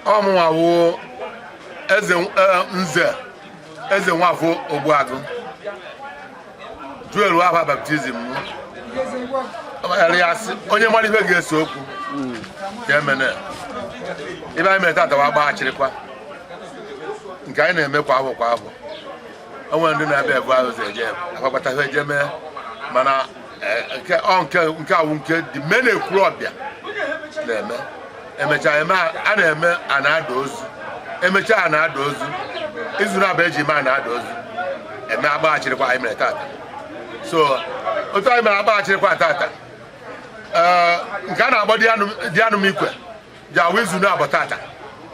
Ọ mụnwa wụ eze, nze Eze Nwafọ Ogbuagụ Joel, afa baptism m. Ya sị onye mara ife ga-ese okwu ka emene ibe anyị mere tata wa agbaghachirikwa nke anyị na-eme kwa afọ kwa afọ. O nwere ndị na-abịa ebu ahụ ụzọ eje agbakọta ha eje mee, mana nke ọ nke awụ nke dị me na Ekwulọbịa na-eme. Emechaa eme, a na-eme a na-ada ozu. Emechaa a na-ada ozu, izu na-abụ eji eme a na-ada ozu, eme agbaghachirikwa anyị mere tata. So otu anyị mere agbaghachirikwa tata, ee, nke a na-akpọ dianụ m ikwe ji awụ izu na-abụ tata,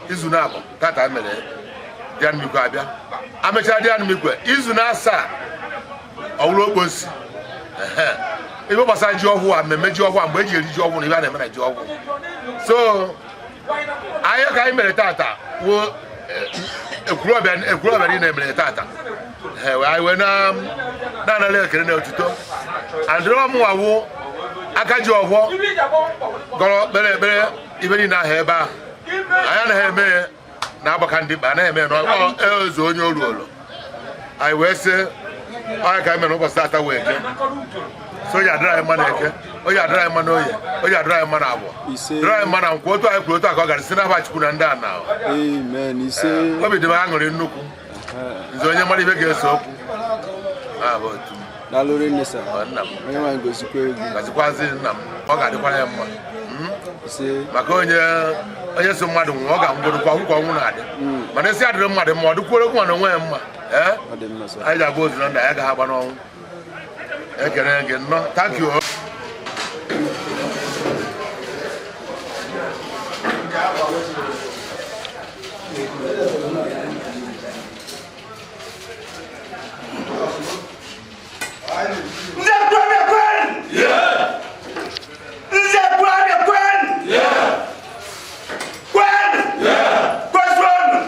izu na-abụ tata mere dianụ m ikwe. Abịa amechaa dianụ m ikwe, izu na asaa ọwụrụ okposi. Ehe. Ife gbasara ji ọhụụ a, mmemme ji ọhụụ a, mgbe eji eri ji ọhụụ na ibe a na-eme na ji ọhụụ. So anyị ka anyị mere tata wo Ekwulọbịa, Ekwulọbịa niile mere tata. Ehe, anyị wee na-anara ekele na otuto andịrị ọmụnwa wụ aka ji ọfọ gọrọ kpere ekpere ibe niile ahụ ebe ahụ. Anyị anaghị eme ya na agbaka ndị mkpa, anaghị eme ya na ezu onye olu olu. Anyị wee sị onye ka anyị mere ụbọchị tata wee eke so onye adịrị anyị mma na eke, onye adịrị anyị mma na oye, onye adịrị anyị mma na abụọ, Ise. dịrị anyị mma na nkwụ. Otu anyị kwuru, otu a ka ọ gara si n'afa Chukwu na ndị a na Amen. Ise. Obi dị m aṅụrị nnukwu. Nze onye mara ife ga-ese okwu ha bụ otu m. Daalụ rinne, sir. Ọ, nna m. Onye nwaanyị gozikwa gị. Gazikwazi nna m, ọ ga-adịkwara ya mma. Ise. Maka onye so mmadụ nwụọ, ọ ga-anwụgodokwa ọgwụ ka ọnwụ na-adị, mana esi adịrị mmadụ mma, ọ dịkwuoro okwu na onwe ya mma, ee. Ọ dị mma, sir. Anyị ji agba ozu na ndụ anyị agaghị agba n'ọnwụ. Ekene gị nnọọ, thank you. Nze Ekwulọbịa kwenu! Nze Ekwulọbịa kwenu! Kwenu! Kwezuonu!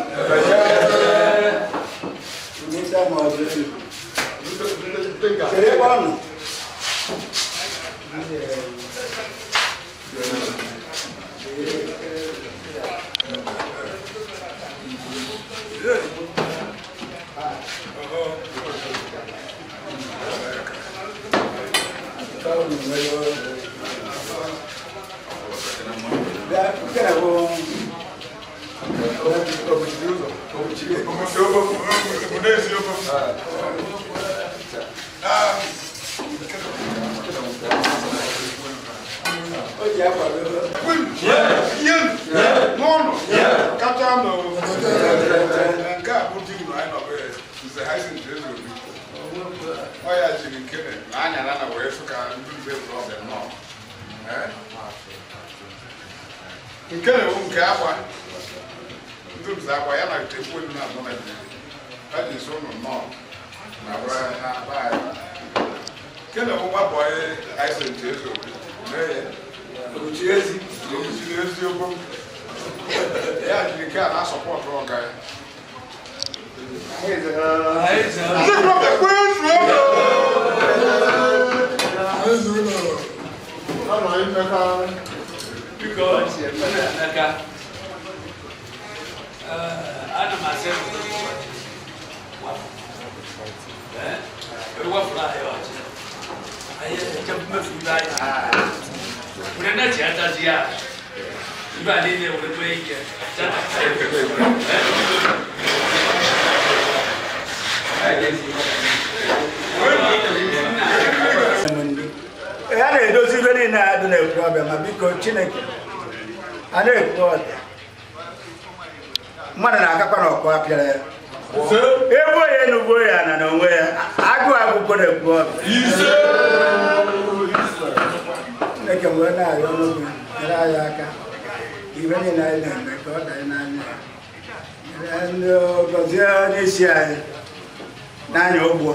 N'ụlọ kacha nụ nke a bụ di gị na anyị nọbe nze Hyacinth Ezeobi. Ọ ya jiri nkene na anyara na wee sụ ka ndị nze bụrụ ọbịa nnọọ. Eh? Nke na-ewu nke akwa ndị nze akwa ya na nke ekwu elu na anọ na jiri ha ji so ụnụ nnọọ na na be anyị. Nke na-ewu nwa bọyị Hyacinth Ezeobi mee ya. Okwuchiri eziokwu. Ya jiri nke a na-asọpọtụ ọga ya. Ndị Ekwulọbịa kwezuo! Biko, Emeka, ana m asị ewepụrụ anyị ọchị anyị eche mmefu ibe anyị were na-echi atazi ya ibe a niile were nwee ike. Ya na-edozi ibe niile a dị n'Ekwulọbịa. Ma biko, Chineke, a na-ekwu ọbịa mmadụ na-agakwa n'ọkụ apịara ya egbuo ya, enugbuo ya na n'onwe ya agụụ agụkọ n'Ekwulọbịa. Chineke wee na-arịọ n'obi, nyere anyị aka ka ibe niile anyị na-eme ka ọ daa n'anya ya. Nyere ndị gọzie onye isi anyị n'anya ụgbọ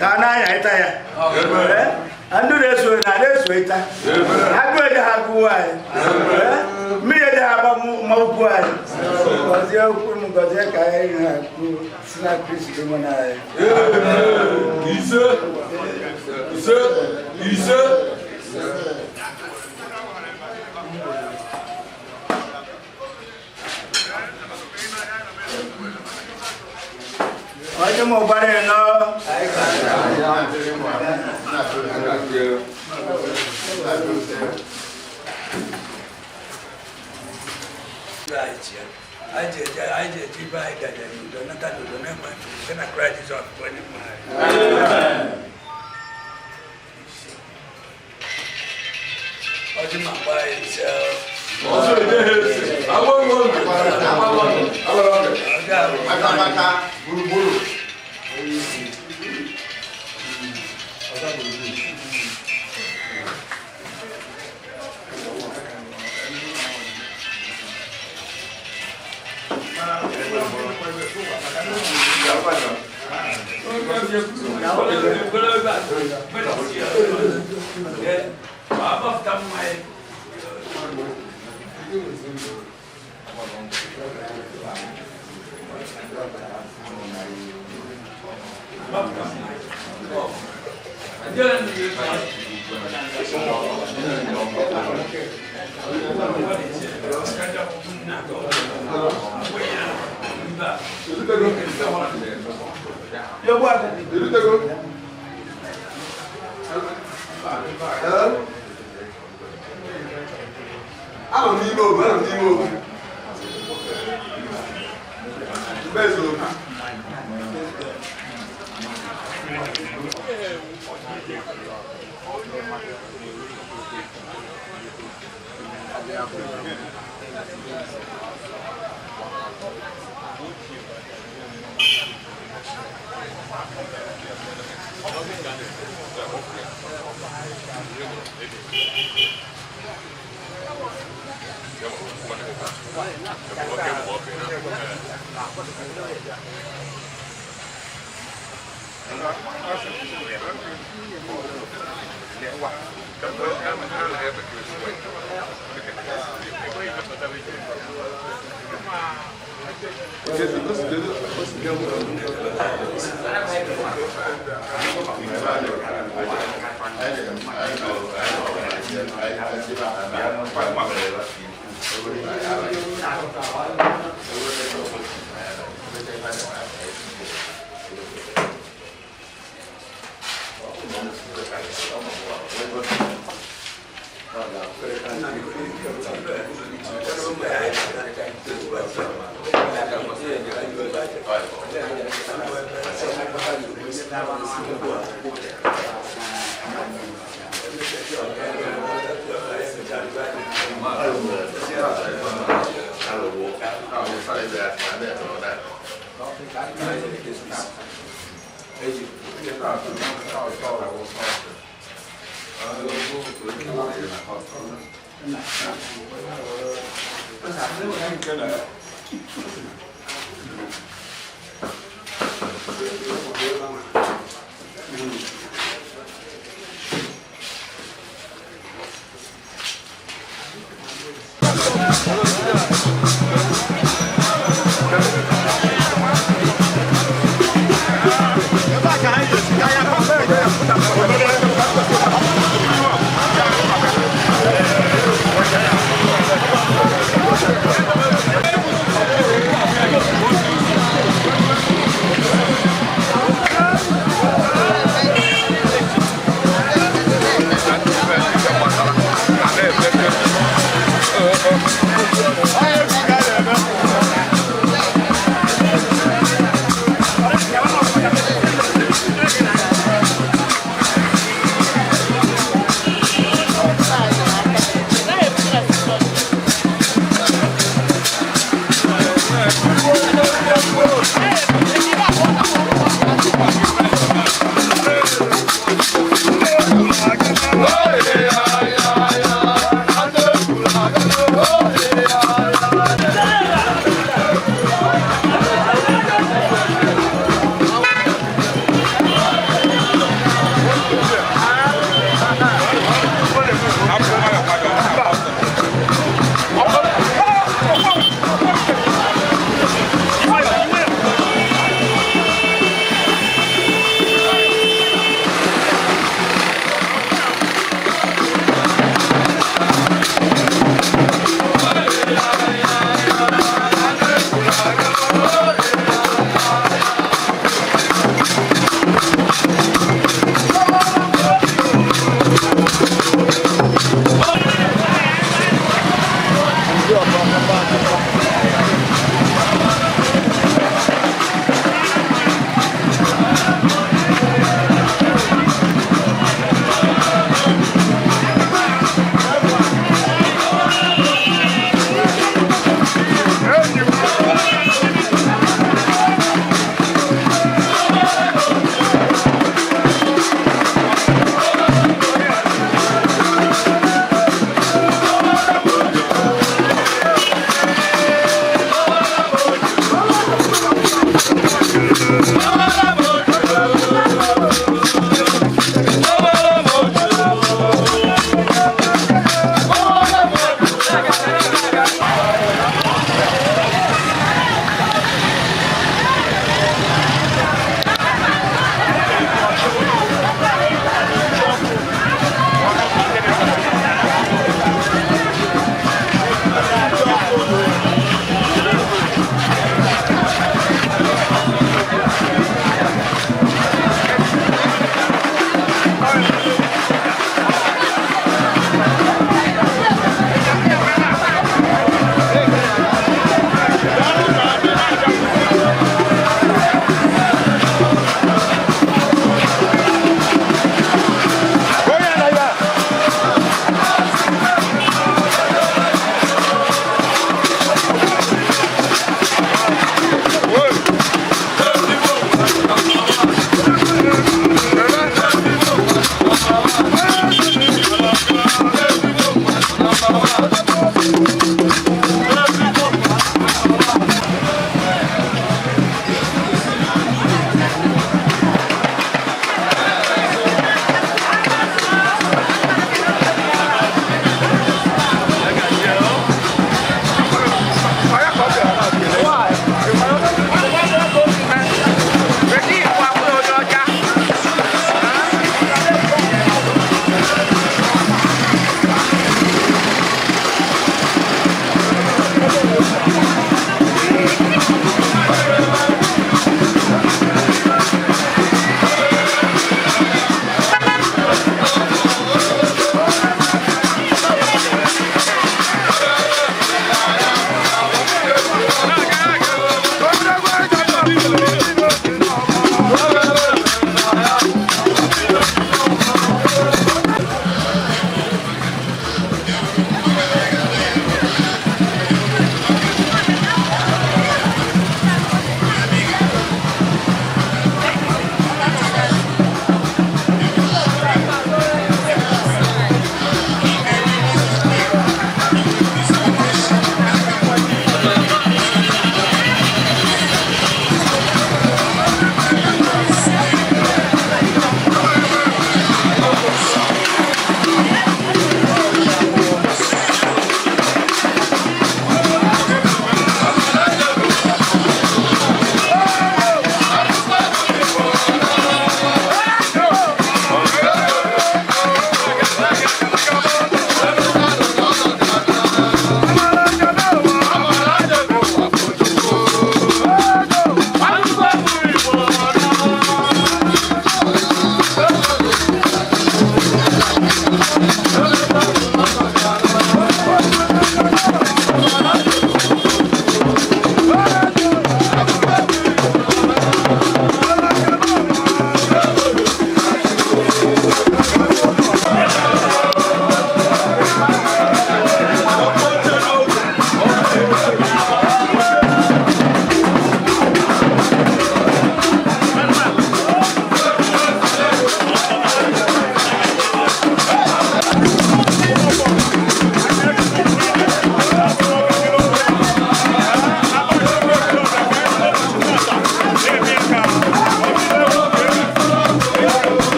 ka a na-anya ịta ya. Ee, ndị na-eso na na-eso ịta agụụ eji ha agụụ anyị. Ee, mmiri eji ha agba ma ukwu anyị. Gọzie okwu m, gọzie ka anyị ha kwu si na Kristi dị nwe anyị. Ise, ise, ise. Onye m gbara ịnọ. Anyị ji eje, anyị ji eje ibe anyị gaje n'udo, nata n'udo, na-enwe site na Kraịst Jizọs bụ onye nwe anyị. Ọjị ma gba anyị ise. Ọsọ ede ha ese. Agbọghọ oge. Agbọghọ oge. Ọjị ahụ. Matamata gburugburu. Erutego. Anọ m n'ime obi, anọ m n'ime obi. Mgbe eze obi.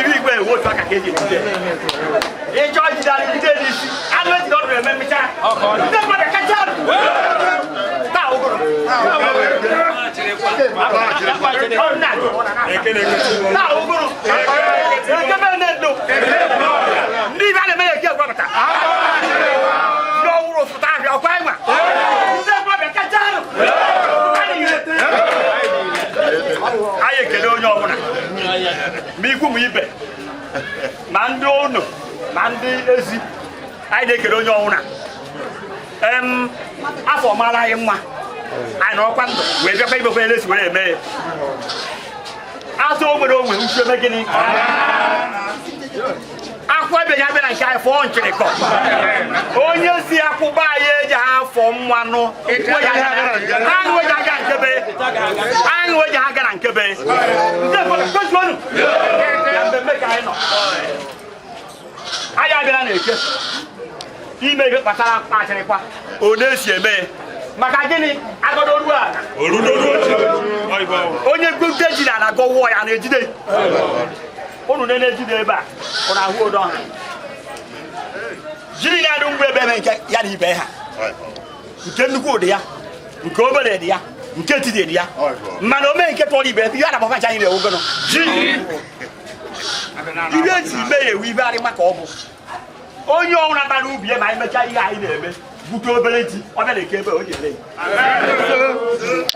Ibe igwe ewu otu aka ka eji ejide. Ịchọ ijide anụ ejide n'isi. Anụ ejide ọdụ eme mmecha. Ndị mmadụ kacha anụ. Taa ụgụrụ. Taa ụgụrụ. Ekebe na-edo. Ndị ibe a na-eme ya eke egwabata. Ndị ọhụrụ fụta ahịa ọkwa ịnwa. Ndị mmadụ kacha anụ. Anyị ekele onye ọbụla ma ikwu ma ibe ma ndị ụnụ ma ndị ezi anyị na-ekele onye ọbụla. Afọ mara anyị mma, anyị na ọkwa ndụ wee bịakwa ibekwa ele si were eme ya. Azụ o nwere onwe uchu eme gịnị? Akwụ ebeghị abịa na nke anyị fọọ nchịrịkọ. Onye si akwụba anyị eji afọ mmanụ aṅụ eji aga nkebe, aṅụ eji aga na nkebe. Ndị kwezuonu na mmemme ka anyị nọ. Anyị abịala na-eke ime ihe kpatara akpachịrịkwa ọ na-esi eme maka gịnị? Agọdọ ruo ala onye gbute ji na ana gọwụọ ya na-ejide unu na-ejide ebe a ọ na-ahụ odo ha jiri na-adụ mgbe ebe eme nke ya na ibe ha, nke nnukwu ụdị ya, nke obere dị ya, nke etiti dị ya, mana o mee nke tọrọ ibe ihe a na-agbafacha anyị na-ewu gọnọ ji ibe eji ime ya ewu ibe arị maka ọ bụ onye ọbụla bara ubi ya ma anyị mechaa ihe anyị na-eme bute obere ji ọ bịa na-eke ebe o ji ele ya.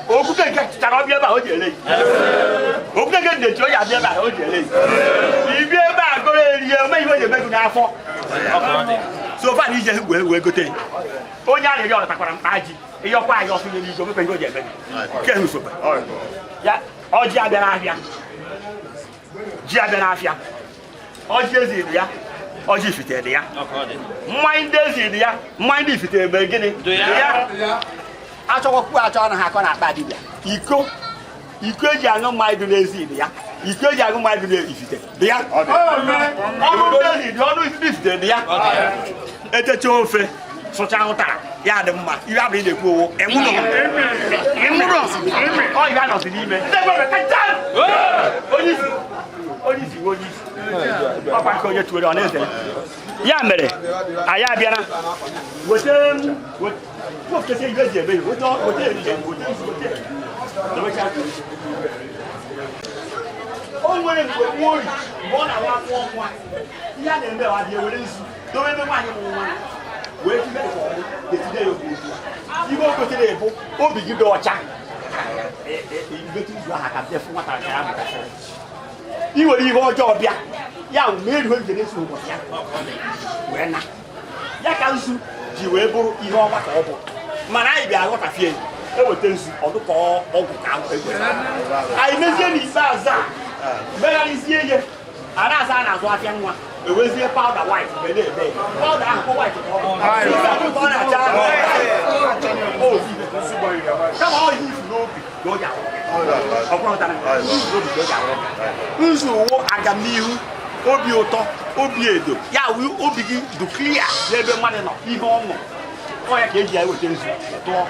Okwute nke chara ọbịa ebe a o ji ele ya. Okwute nke ndechi o ji abịa ebe a o ji ele ya. Ibi ebe a goro erie ome ihe o ji eme gị n'afọ. So fa na ije wee wee gote onye arịrịọ ọtakwara mkpa ji ịyọkwa anyị ọsụ nye n'igwe omekwa ihe o ji eme gị. Nke ha nsogbu ya ọjị abịa n'ahịa, ji abịa n'afịa, ọjị ezi dị ya, ọjị ifite dị ya, mmanya ndị ezi dị ya, mmanya ndị ifite eme gịnị dị ya. Achọkwakwu achọ anaghị akọ na akpa dibịa. Iko iko eji aṅụ mmanya dị n'ezi dị ya, iko eji aṅụ mmanya dị n'ifite dị ya, ọnụ ndị ezi dị, ọnụ ndị ifite dị ya. Etecha ofe sụcha ụtara ya dị mma. Ihe abụrụ ị na-ekwu owo ịnwụrụ ịnwụrụ ọ ihe anọzi n'ime. Onye isi onye isi onye isi ọkwa nke onye tuwere ọ na-eze ya mere anyị abịara weta weta ihe eji eme ihe weta weta weta. O nwere mgbe nwa ori mgbe ọ na-awa akwụkwọ nwa ihe a na-eme ọ dị ewere nzu dobe ebe nwaanyị mụrụ nwa wee tibe ka ọmụ ga-etide ya obi ihe o gotere ebu obi gị dị ọcha igote izu ahụ ka bịa fụ nwata ka ya mụtasịrị i were ihe ọjọọ bịa ya ma erihe nje na-eso ụbọchị ya wee na ya ka nzu ji wee bụrụ ihe ọma ka ọ bụ. Mana anyị bịa aghọtafie eweta nzu ọdụka ọgwụ ka egwere anyị mezie n'ikpeazụ a megharịzie ihe a na-asa a na-azụ afịa nwa ewezie pawuda white mgbe na-eme pawuda ahụ kpọ white ka ọ bụ ọ na-acha kama ọ ihe ifu n'obi ka o ji ahụ nzu uwo agamnihu obi ụtọ obi edo ya wụ obi gị dị clear n'ebe mmadụ nọ ihe ọṅụ ọ ya ka eji ya eweta nzu tụọ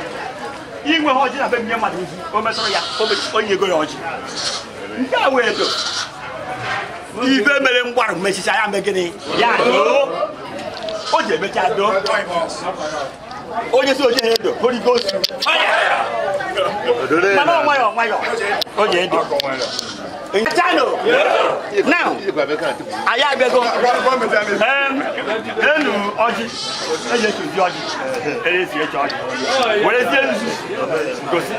inwe ha ọjị na be nye mmadụ nzu o metụrụ ya onye ego ya ọjị nke a wee edo ibe mere mgbarụ mechicha ya mee gịnị ya doo o ji emecha doo onye si oje ha edo Holy Ghost mana ọ nwayọọ nwayọọ o ji edo. Chano now anyị abịago enu ọjị eji etuzi ọjị erezi eche ọjị werezie nzu gosi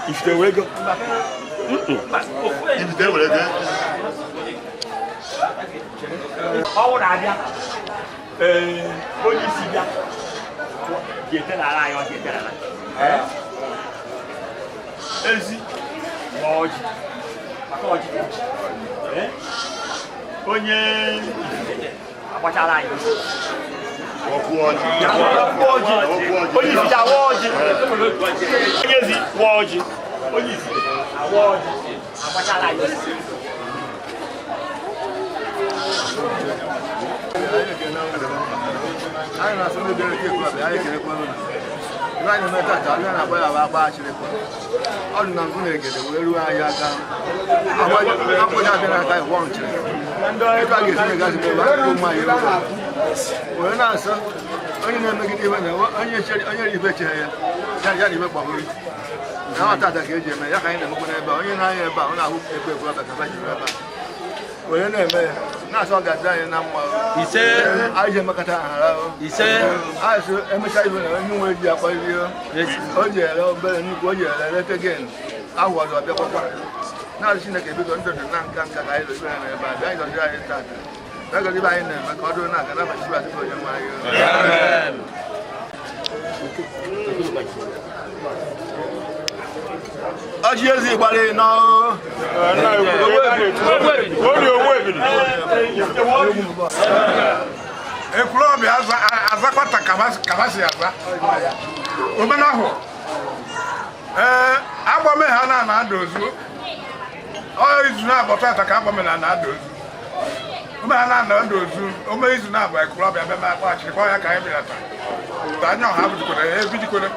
Ifite were ego. Ifite were ego. Ọ wụrụ abịa, onye isi bịa, Ji eterara anyị ọjị eterara. Ezi ma ọjị maka ọjị dị iche. Onye agbachara anyị Okwu ọjị. ọjị, onye isi awa ọjị, onye ezi wa ọjị, onye isi awa ọjị, agbachara anyị osisi. Anyị na-asụ ndị bịara eke ekwu abịa, anyị ekelekwa unu. Ibe anyị na-eme tata, abịa na-agba ya bụ agba achịrịkwa. Ọ dị na ngụ na egede wee ruo anyị aka. Akwụkwọ abịa n'aka ya gwọ nchịrị. Ebe a ga-esi megazi mebe akụkọ ụmụ anyị ebe a. Wee na-asọ onye na-emegide ibe na onye chere onye ibe chere ya ya ya na ibe gbahụrụ. Na ọ tata ka eji eme ya ka anyị na-emekwa n'ebe a. Onye na-anya ebe a, ọ na-ahụ ekwe ekwe ọbịa ka ba jiri ebe a. Were na-eme ya na-asọ ọ ga-adị anyị na mma. Ise. Anyị ji emekọta aghara o. Ise. Anyị sị emechaa ibe na onye nwe ji akpọ ihe o ji ere obere nnukwu o ji ere rete gen ahụ ọzọ bịakwakwa na-asị Chineke biko ndụ dị na nka nka ka anyị lụ ibe na ebe a bịa anyị gọzie anyị tata bịa gọzie ibe anyị na-eme ka ọ dụrụ na-aga n'abalị Jizọs bụ onye nwe anyị. Ọjị ezi gbara ịnọ. Ekwulọbịa azakwata kaba si aza omenahụ ee agbame ha na na-ada ozu ọ izu na-abọ tata ka agbame na na-ada ozu ome ha na na-ada ozu ome izu na-abọ Ekwulọbịa bịa ma akpọghachirikwa ya ka anyị bịara taa mgbe anya ọha bijikwere ya ebijikwere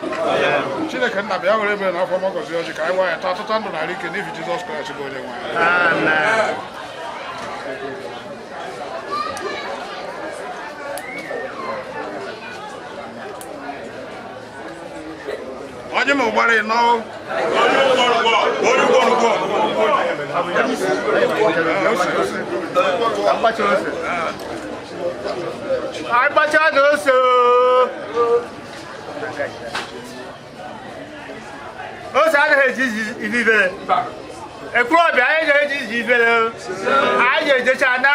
Chineke nna bịa were ebere na afọ ọma gọzie ọjị ka anyị nwa ya taa ọtụtụ ndụ na arụ ike n'ihi Jizọs Kraịst bụ onye nwe anyị. Ọjị ma ụgbara ịnọ. Agbacha na ose o. Ose anaghị eji iji ibere. Ekwulọbịa anyị ga-eji iji ibere o. Anyị ga-ejecha na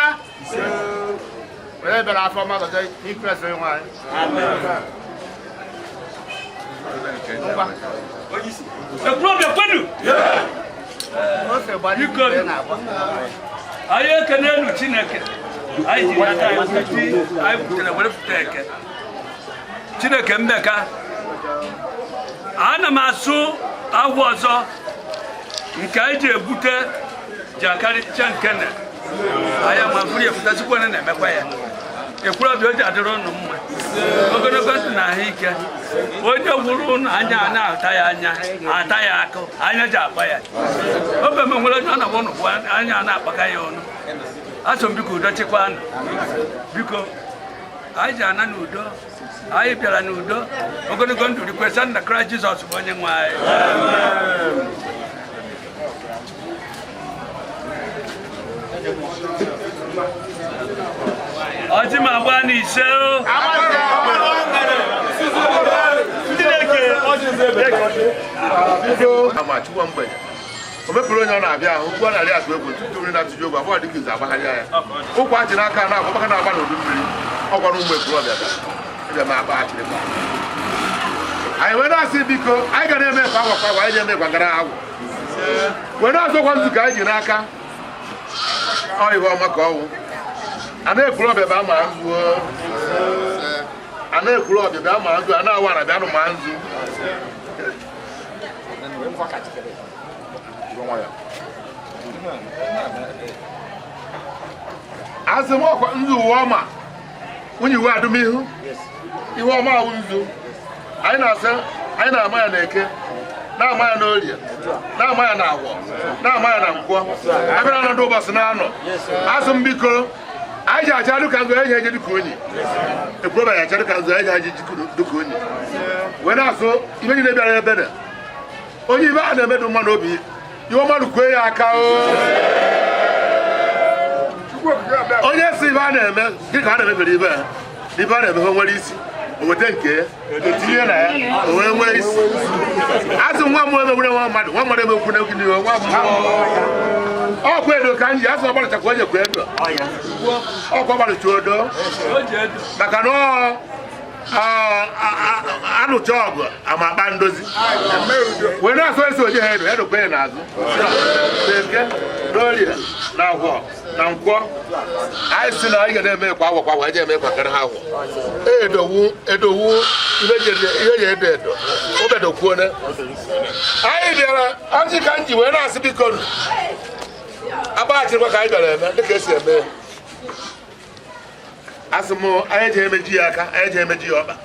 were bịara afọ ọma gọzie ikwesị onye nwe anyị. Ekwulọbịa kwenu. Ose gbara Biko. ibe na-agba. Anyị ekene nu Chineke anyị ji aka anyị ji anyị butere were pụta eke Chineke mmeka ana m asụ agwụ ọzọ nke anyị ji ebute ji akarịcha nkene anyị ama buru ya pụtasikwana na-emekwa ya. Ekwulọbịa o ji adịrị ụnụ mma ogologo ndụ na ahụike onye gwụrụ ụnụ anya a na-ata ya anya ata ya akụ anya ji akpa ya obe m nwere onye ọ na-agba ụnụ bụ anya a na-akpaka ya ọnụ asọ m biko udo chịkwanụ biko anyị ji ana n'udo anyị bịara n'udo ogologo ndụ rikwesa nna Kraịst Jizọs bụ onye nwe anyị. Ọjị ma agba n'ise o. Ndị na-eke ọjị na-eke ọjị. Ama chukwu mgbede o mepụrụ onye ọ na-abịa ahụ ugbu a narị atụ egwu tutu mmiri na-atụju egwu abụọ dịka izu agbagharịa ya ụkwa achị n'aka na-agba maka na-agba n'udu mmiri ọ gwara ụmụ Ekwulọbịa bịa ịbịa ma akpa achịrịkwa anyị wee na-asị biko anyị ga na-eme kwa agwa kwa agwa anyị na-eme kwa gara agwụ wee na-asụ ọkwa nzu ka anyị ji n'aka ọ ihe ọma ka ọwụ a na Ekwulọbịa bịa ma nzu o. A na Ekwulọbịa bịa ma nzu a na-awa na bịa nụ ma nzu. Asị m ọkwa nzu uwe ọma nwunye iwe adụmihu iwe ọma awụ nzu anyị na-asị anyị na-ama ya na eke na-ama ya n'orie na-ama ya na agwọ na-ama ya na nkwọ abịara na ndụ ụbọchị na-anọ asị m biko anyị ji acha dịka nzu anyị ji eje dịka unyi Ekwulọbịa ya acha dịka nzu anyị ji aja dịka unyi wee na-asụ ibe niile bịara ebe na onye ibe a na-emedụ mma n'obi iwe mmadụ kwee ya aka o onye si ibe a na-eme dị ka a na-emebere ibe ha ibe a na-eme ha nwere isi o weta nke ya etinye na ya o wee nwee isi asị nwa mmụọ emegbure nwa mmadụ nwa mmadụ emegbu na gịnị nwa mmụọ ọkwa edo ka m ji asị ọgbarịchakwa onye kwe edo ọkwa gbarịcha odo O ji edo. maka na ọ Anụcha ọgụ ama akpa ndozi wee na-asọ esi oje ha edo edokwe ya n'azụ eke n'orie na agwọ na nkwọ. Anyị si na anyị ga na-eme kwa agwọ kwa agwọ eji eme kwa karị ha agwọ edowu edowu ihe ji edo edo obedokwuone. Anyị bịara ọjị ka m ji wee na-asị biko nụ agbaghachirikwa ka anyị bịara eme dịka esi eme ya. Asị m anyị ji emeji ya aka, anyị ji emeji ya ọkpa.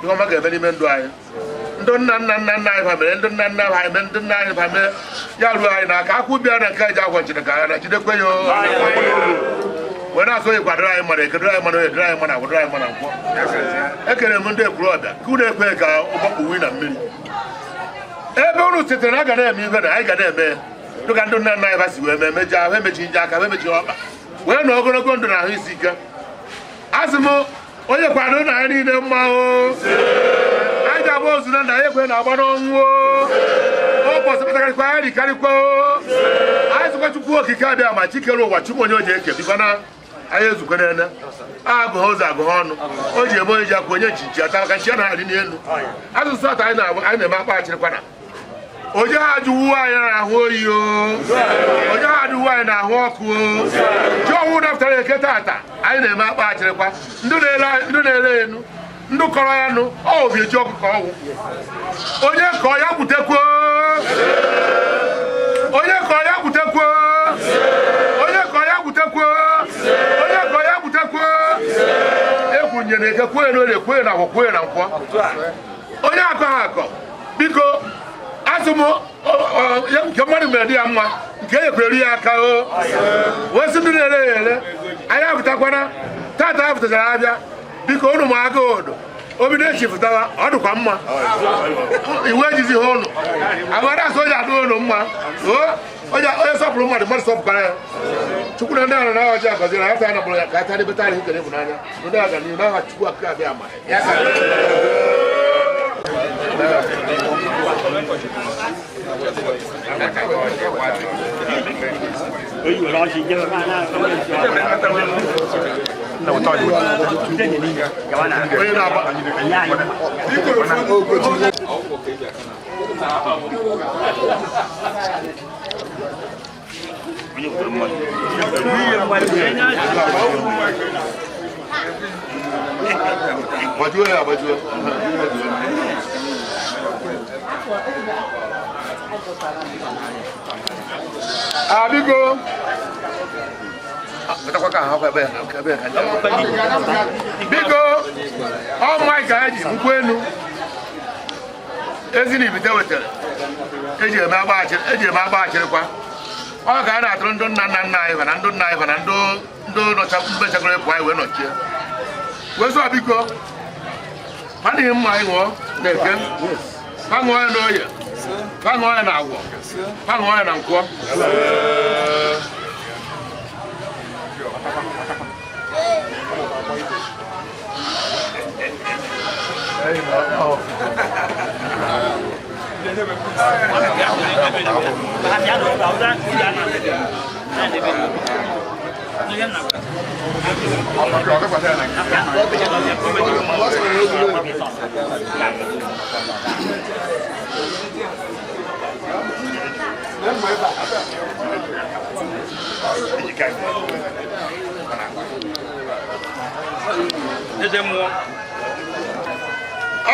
Ihe ọma ga-eme n'ime ndụ anyị, ndị nna nna nna nna anyị ha mere, ndị nna nna ha mere, ndị nna anyị ha mere, ya ruo anyị n'aka. Akwụ bịa na nke eji akwa nchịrị ka na jidekwe ya wee na-asụ onye kwadoro anyị mara ekedoro anyị mara edoro anyị mara agwadoro anyị mara nkwọ. Ekere m ndị Ekwulọbịa ka unu ekwe ka ụgbọ kpuwi na mmiri ebe unu sitere na a ga na-eme ife na anyị ga na-eme ya dịka ndị nna nna anyị ha si wee mee emeji ahụ emechi nje aka emechi ọkpa wee na ogologo ndụ na ahụ isi ike. Asị m onye kwado na anyị niile mma o, anyị ga-agba ozu na nna anyị ekwe na-agba n'ọnwụ o, ụbọchị kpatakarịkwa anyị rikarịkwa o. Anyị sịkwa Chukwu okike abịa ma chikere ụwa Chukwu onye o ji eke bikwa na anyị ezukọ n'ene agụ ha ụzọ agụ ha ọnụ o ji eme onye ji akwa onye nchichi ata maka nchi a na-arị n'elu. Asụsụ atọ anyị na-eme akpa achịrịkwa na onye ha ajụwu anyị na-ahụ oyi o, onye ha ajụwu anyị na-ahụ ọkụ o. Ji ọnwụ dapụtara eke tata anyị na-eme akpa achịrịkwa ndị na-ere enu ndị kọrọ ya nụ ọ obi eji ọkụ ka ọwụ onye kọọ ya gwutekwuo, onye kọọ ya gwutekwuo, onye kọọ ya gwutekwuo, onye kọọ ya gwutekwuo. Ekwunyere eke kwuo na orie kwuo na agwọ kwuo na nkwọ onye akọ ha akọ biko. Asị m nke mmadụ mere dị ya mma nke e nyekwere ya aka o wee sị ndị na-ere ya ere anyị apụtakwana tata anyị pụtachara abịa biko unu ma aka odo obido echi pụtawa ọ dịkwa mma iwu ejizi ha ụnụ amara asị onye adị ụnụ mma onye sọpụrụ mmadụ mmadụ sọpụkwara ya. Chukwu na ndị ahụ na ọjọọ gọziri ya taa na ya ka ata debe taa ihe ịhụnanya ndị aga n'ihu n'aha Chukwu akụkọ abịa ama ya. Onye na-agba gbajuo ya agbajuo. Biko biko ọ maịka eji nkwụ elu ezi na ibite wetara eji eme agba achịrịkwa ọ ka a na-atụrụ ndị nna nna nna anyị na ndị nna anyị na ndị mechagoro ịpụ anyị wee nọchie wee sọ biko adịghị mma anyị ṅụọ na eke ha ṅụọ ya n'oye ha ṅụọ ya na agwọ ha ṅụọ ya na nkwọ.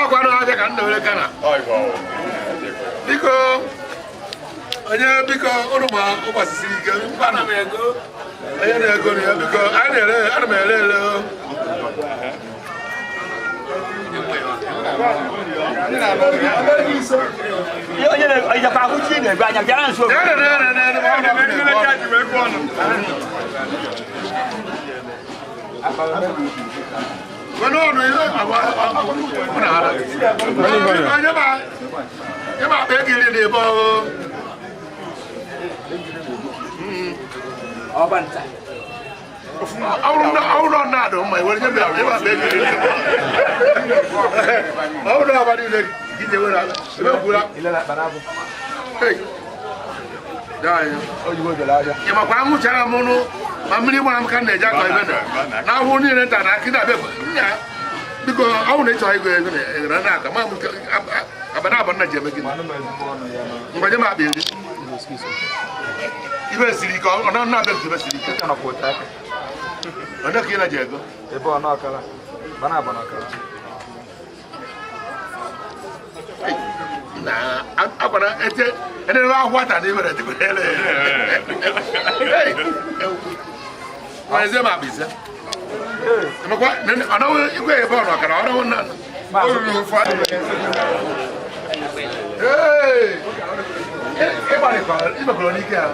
Ọkwa na abịa ka nna were Gana biko onye biko ụnụ ma ụbọchị siri ike onye na-ego ya biko ana m ere ere. Ịmakwa anwụchara m nụ ma mmiri gbara m ka m na-eji akọ ibe na ahụhụ niile nta na akị na-abịa nya Biko, ọ bụrụ na ị chọrọ ego ego na na-aka ma m aba na aba nna ji eme gịnị? Ngwa, nye m akpa 10. Ibe siri ike, ọ na na-abịa ibe siri ike. Onye ka ị na-ji ego? Ebe ọ n'ọkara, bana abụ n'ọkara. Na akwara ete enere akwụkwọ ata na ibere dịkwara ele. Nwaezie m akpa 5. Emekwa ọ naghị igwe ebe ọ n'ọkara ọ naghị nna. O ruru ofu adị. Ee! Ịgbalịkwara imekwara n'ike ha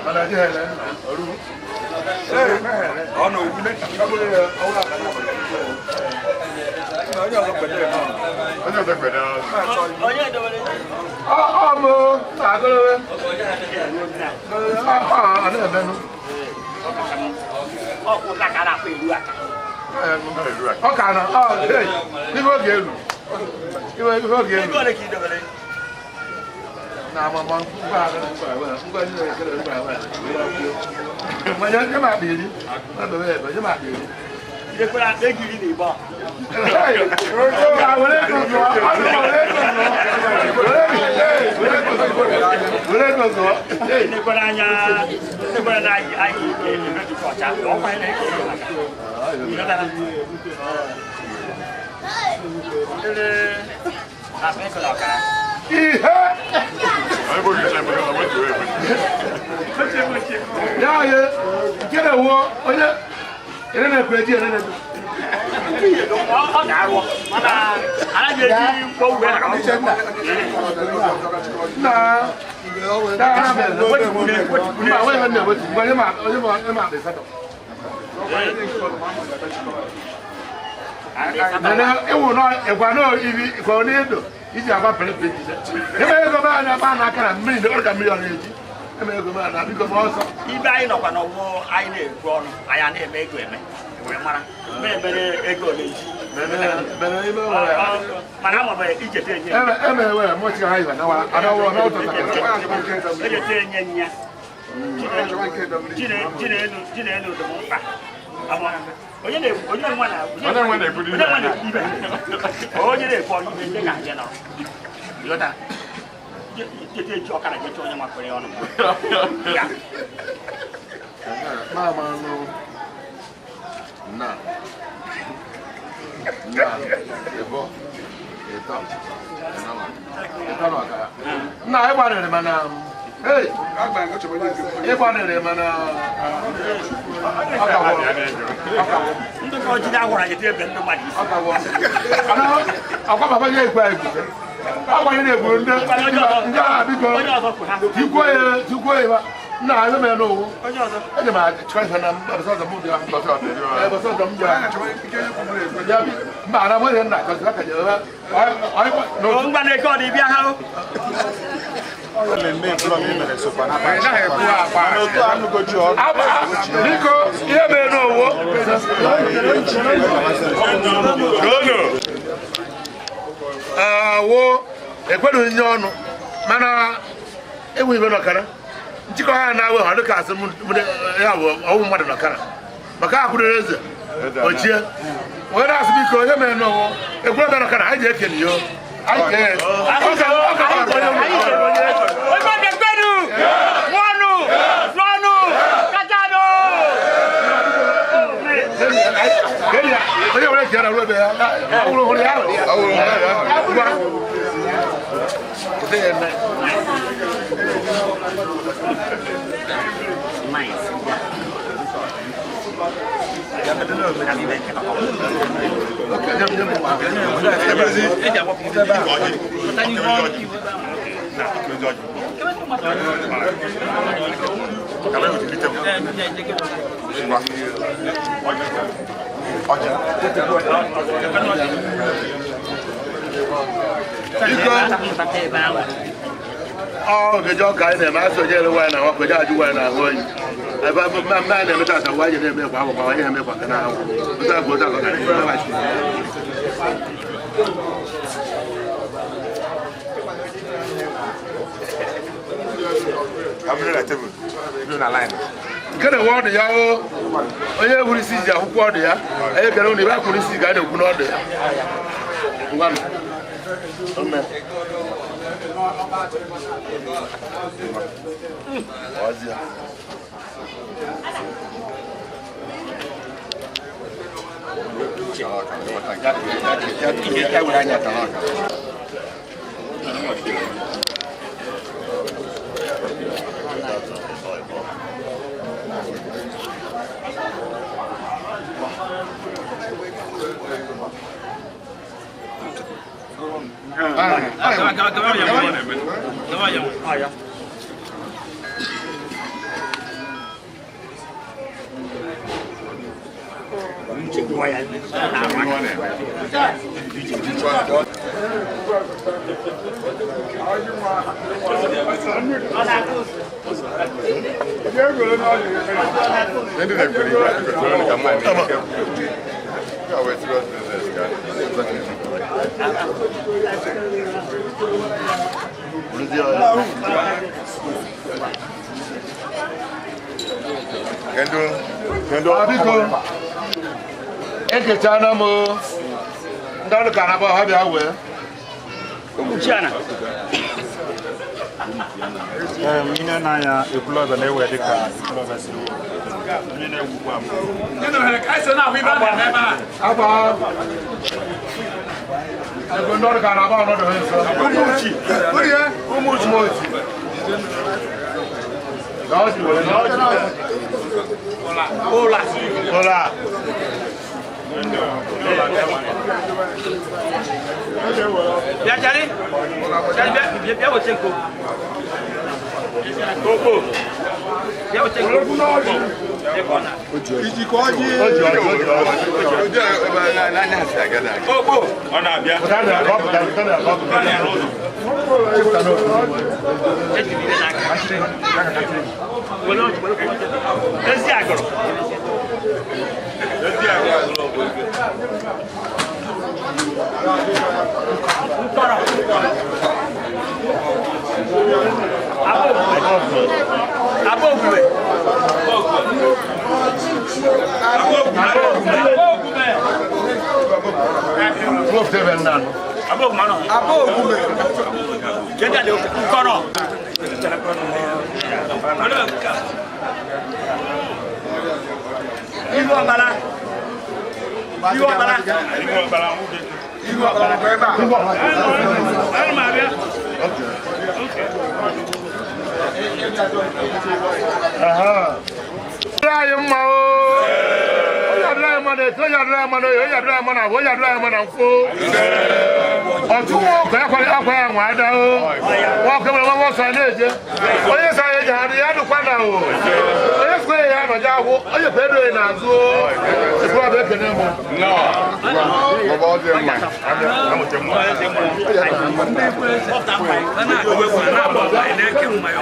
mana adịghị ele nna ọrụ. Ọ na ogwu. Onye ọzọ kwedere n'ọnụ. Onye ọzọ kwere ọzọ. Onye dowere Ọ mụ agụrụ ọ na-emenụ. Ọkwụ ka na-akpọ eru aka. Ọ ka na ọ ife oge elu. Ife oge elu. Ego ole ka ị dowere? Na amama ngwa ngwa ngwa ngwa ngwa ngwa nye m akpa 10. Ebe nye m akpa 10. Idekwara akpa ego 10 na ịbọ. Nekwara anya, nekwara na anyị anyị emejikọ ọcha ọkwa anyị na-eke ego maka. Ịghọtara? Ele akpa ego na ọkara. Ihe Onye bụ ogige ebe ọ bụ ebe. ya ye nke na-ewu onye ere na-ekwe ji ere na-ekwe. Ọ ga-arụ mana anaghị eji mkpọ uwe ha. Na na ha mere mba onye ha na-ewetu mgbe onye ma onye ma onye ma akpa 8. Nene ewu nọ ịgwa nọ ibi ịgwa n'edo iji agwa pere pere jide. Ebe ego m anya ba n'aka na mmiri na ọrụ ka mmiri ọ na-eji. Ebe ego m anya biko ma ọsọ. Ibe anyị nọkwa n'ọgbọ anyị na-ekwu ọnụ anyị a na-eme ego eme wee mara mgbe emere ego ole ji. Mene mene ime nwere. Mana ama m ijete enye. Eme eme were mo ti ha ibe na wa adawo na ụtọ ta. Ejete enye nya. Chinelu Chinelu dị m mkpa. Ama onye na-ekwu onye nwa na Onye nwa na-ekwu onye nwa na-ekwu ibe. Onye na-ekwu ọnụ ibe ndị ka nje nọrọ. Ịghọta? Jete eji ọkara jete onye makwere ọnụ. Ya. Ma ma no. Na. Na. Ebo. Eto. Eto na ọkara. Nna ịgbanịrị mana hey ịgbanịrị mana ọ ka wọ. Ọ ka wọ. Ndị ka ọjị na-agwara jete ebe ndị mmadụ isi. Ọ ka wọ. Ana akwa papa ya ekwe egwu. Akwa ya na-egwu ndị ndị agha biko. Onye ọzọ kwụ ha. Tikwuo ya tikwuo ya nna anyị mere n'owu. Onye ọzọ. Eji m achịkwa ife na mbọsị ọzọ m bịa. Mbọsị ọzọ m bịa. Ya bi mba ana m ihe nna akọzi aka ji ebe O ngwa na-eke ọ dị bịa ha o. Mmemme ekwulọbịa e mere sokwa na Anyị naghị ekwu akpa. Mana otu anụgoji ọnụ. Biko ihe mere n'owu. Dono. Awo ekweghị nye ọnụ mana enwe ibe n'ọkara nchịkọ ha na-awe ha dịka asị ya bụ ọnwụ mmadụ n'ọkara maka akwụdoro eze ochie onye na-asị biko onye mere n'ọnwụ ekwere bịa n'ọkara anyị ji ekele ya anyị kee ọ ka ọ ka onye Onye na-ekwedu! Nwọnụ! Nwọnụ! Kachanụ! Onye were ji ara ruo ebe ya ọhụrụ hụrụ ya ngwa. Biko ọ ogeje ọka anyị na-eme asị onye ere nwaanyị na nwa onye ajụ nwaanyị na ahụ oyi ebe mma mma anyị na-emeta asa nwaanyị na-eme kwa akwụkwọ nwaanyị na-eme kwa na ahụ otu akụ otu akụ ka anyị na-eme. Abụrụ na tebụl, bụrụ na line. Nke na-enwe ọdụ ya o onye hụrụ isi ji akwụkwọ ọdụ ya. Anyị ekele ụnụ ibe akwụrụ isi ga a na-ekwu n'ọdụ ya. Ngwanụ. Ome. Ọzịa. Biko, ekechana m o. Ndị ọrụ ka na-abụ ha bịa wee. Ihe na-anya Ekwulọbịa na-ewe dịka Ekwulọbịa siri wee. Onye na-egwukwa m. Agba. Ego ndị ọrụ ka na-abụ ọnọdụ ha nso. Ụmụ uchi. Ụmụ uchi. Ka ọ si were na. Ụla. Ụla. Bịa Jari. Jari bịa bịa wete nko. Koko. Bịa wete nko. Ijikọ ọjị. O ji ọjị, o ji ọjị. Koko. Ọ na-abịa. Pụta na ọ pụta, pụta na ọ pụta. Pụta n'otu. Ejiri n'aka. Were ọjị, were ọjị. Ezi agụrụ. Mkpọrọ. Abụ ogume. Abụ ogume. Wofute ebe nna nọ. Abụ ogume nọ. Abụ ogume. Kedu adị oke? Nkọrọ. Ihu ọbara. Ihu ọbara. Ihu ọbara nwoke. Ihu ọbara bụ ebe a. Ana m abịa. Onye anyị mma o. Onye adịrị anyị mma na-eke, onye adịrị anyị mma na oyi, onye adịrị anyị mma na agwa, onye adịrị anyị mma na nkwụ. Ọtụ nwa ọkụ akwa akwa ya nwa ada o. Nwa ọkụ nwere nwa ọsọ na-eje. Onye sọ ya eje ha dị ya dụkwa na o. Onye sọ ya anọjị ahụ, onye kwe edo ya n'azụ o. Ekwe ọbịa ekene mụ. A na-agụ egwu, a na-agba ọgba, anyị na-eke mmanya.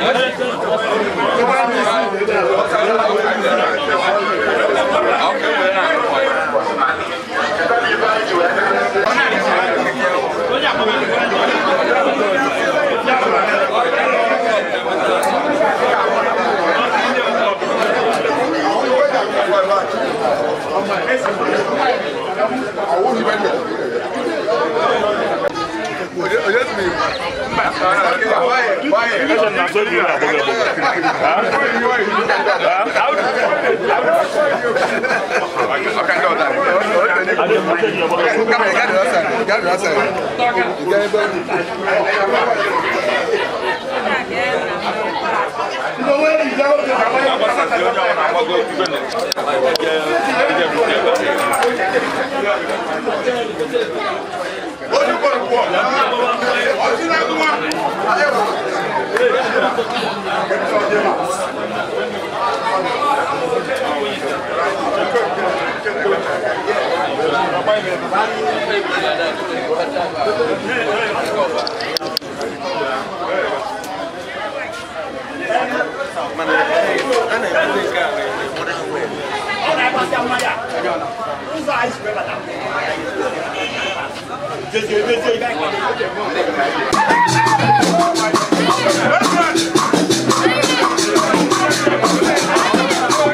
Thank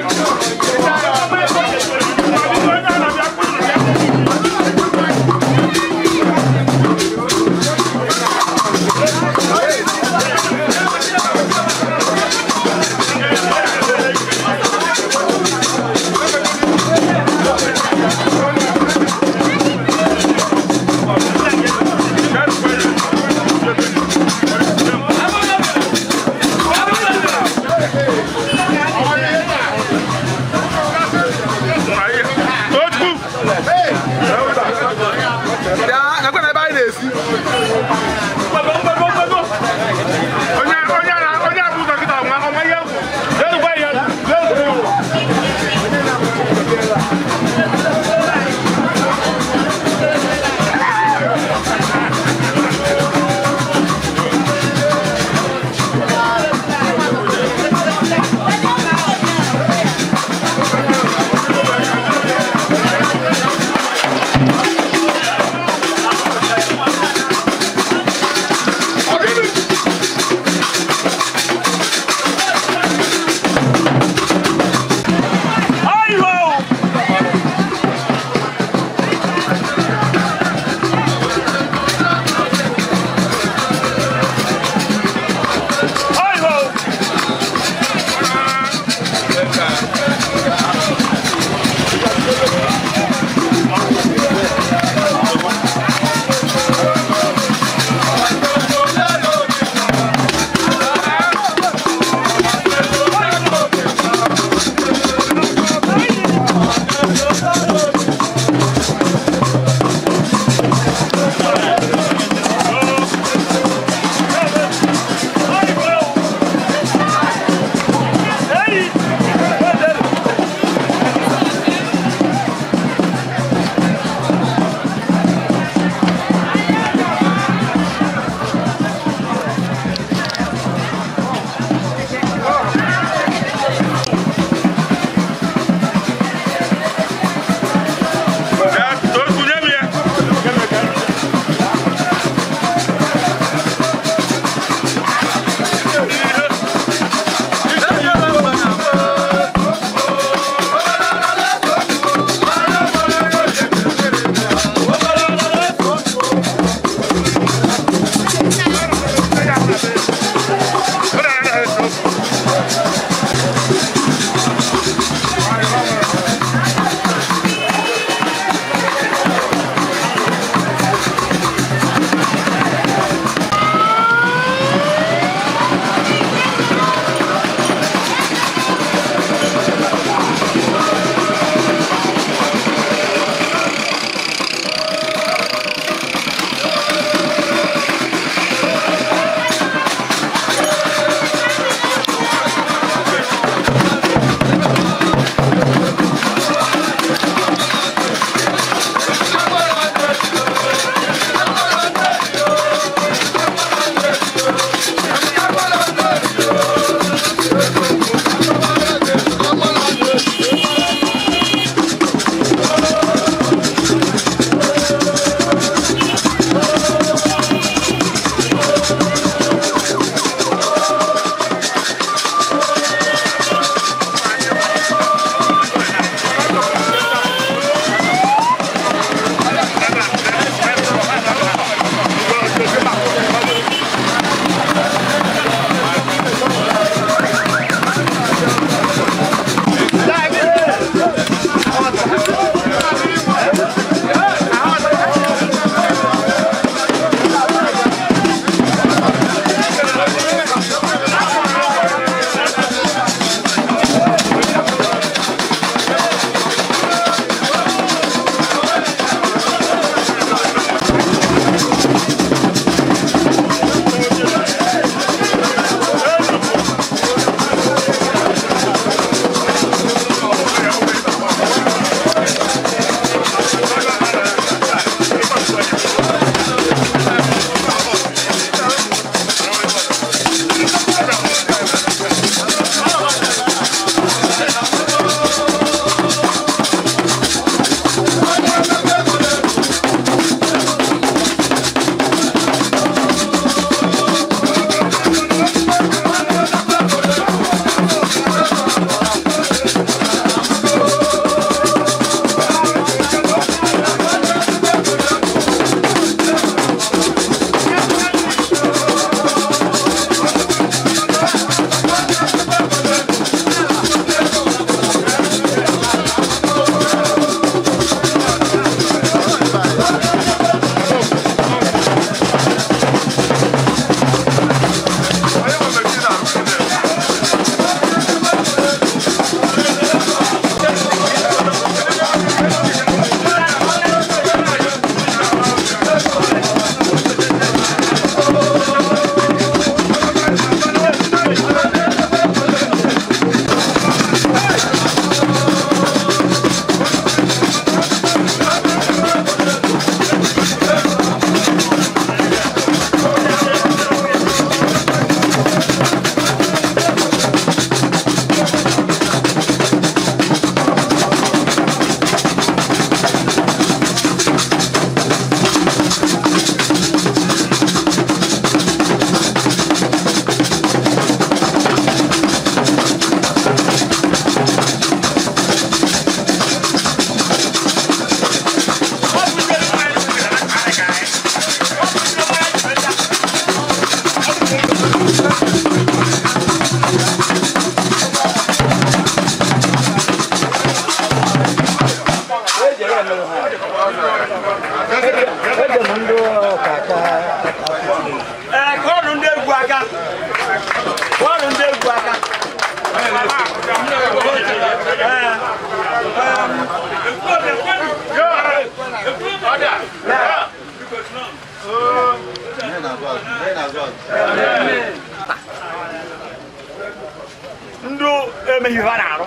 Ndị emeghị ife a na-arụ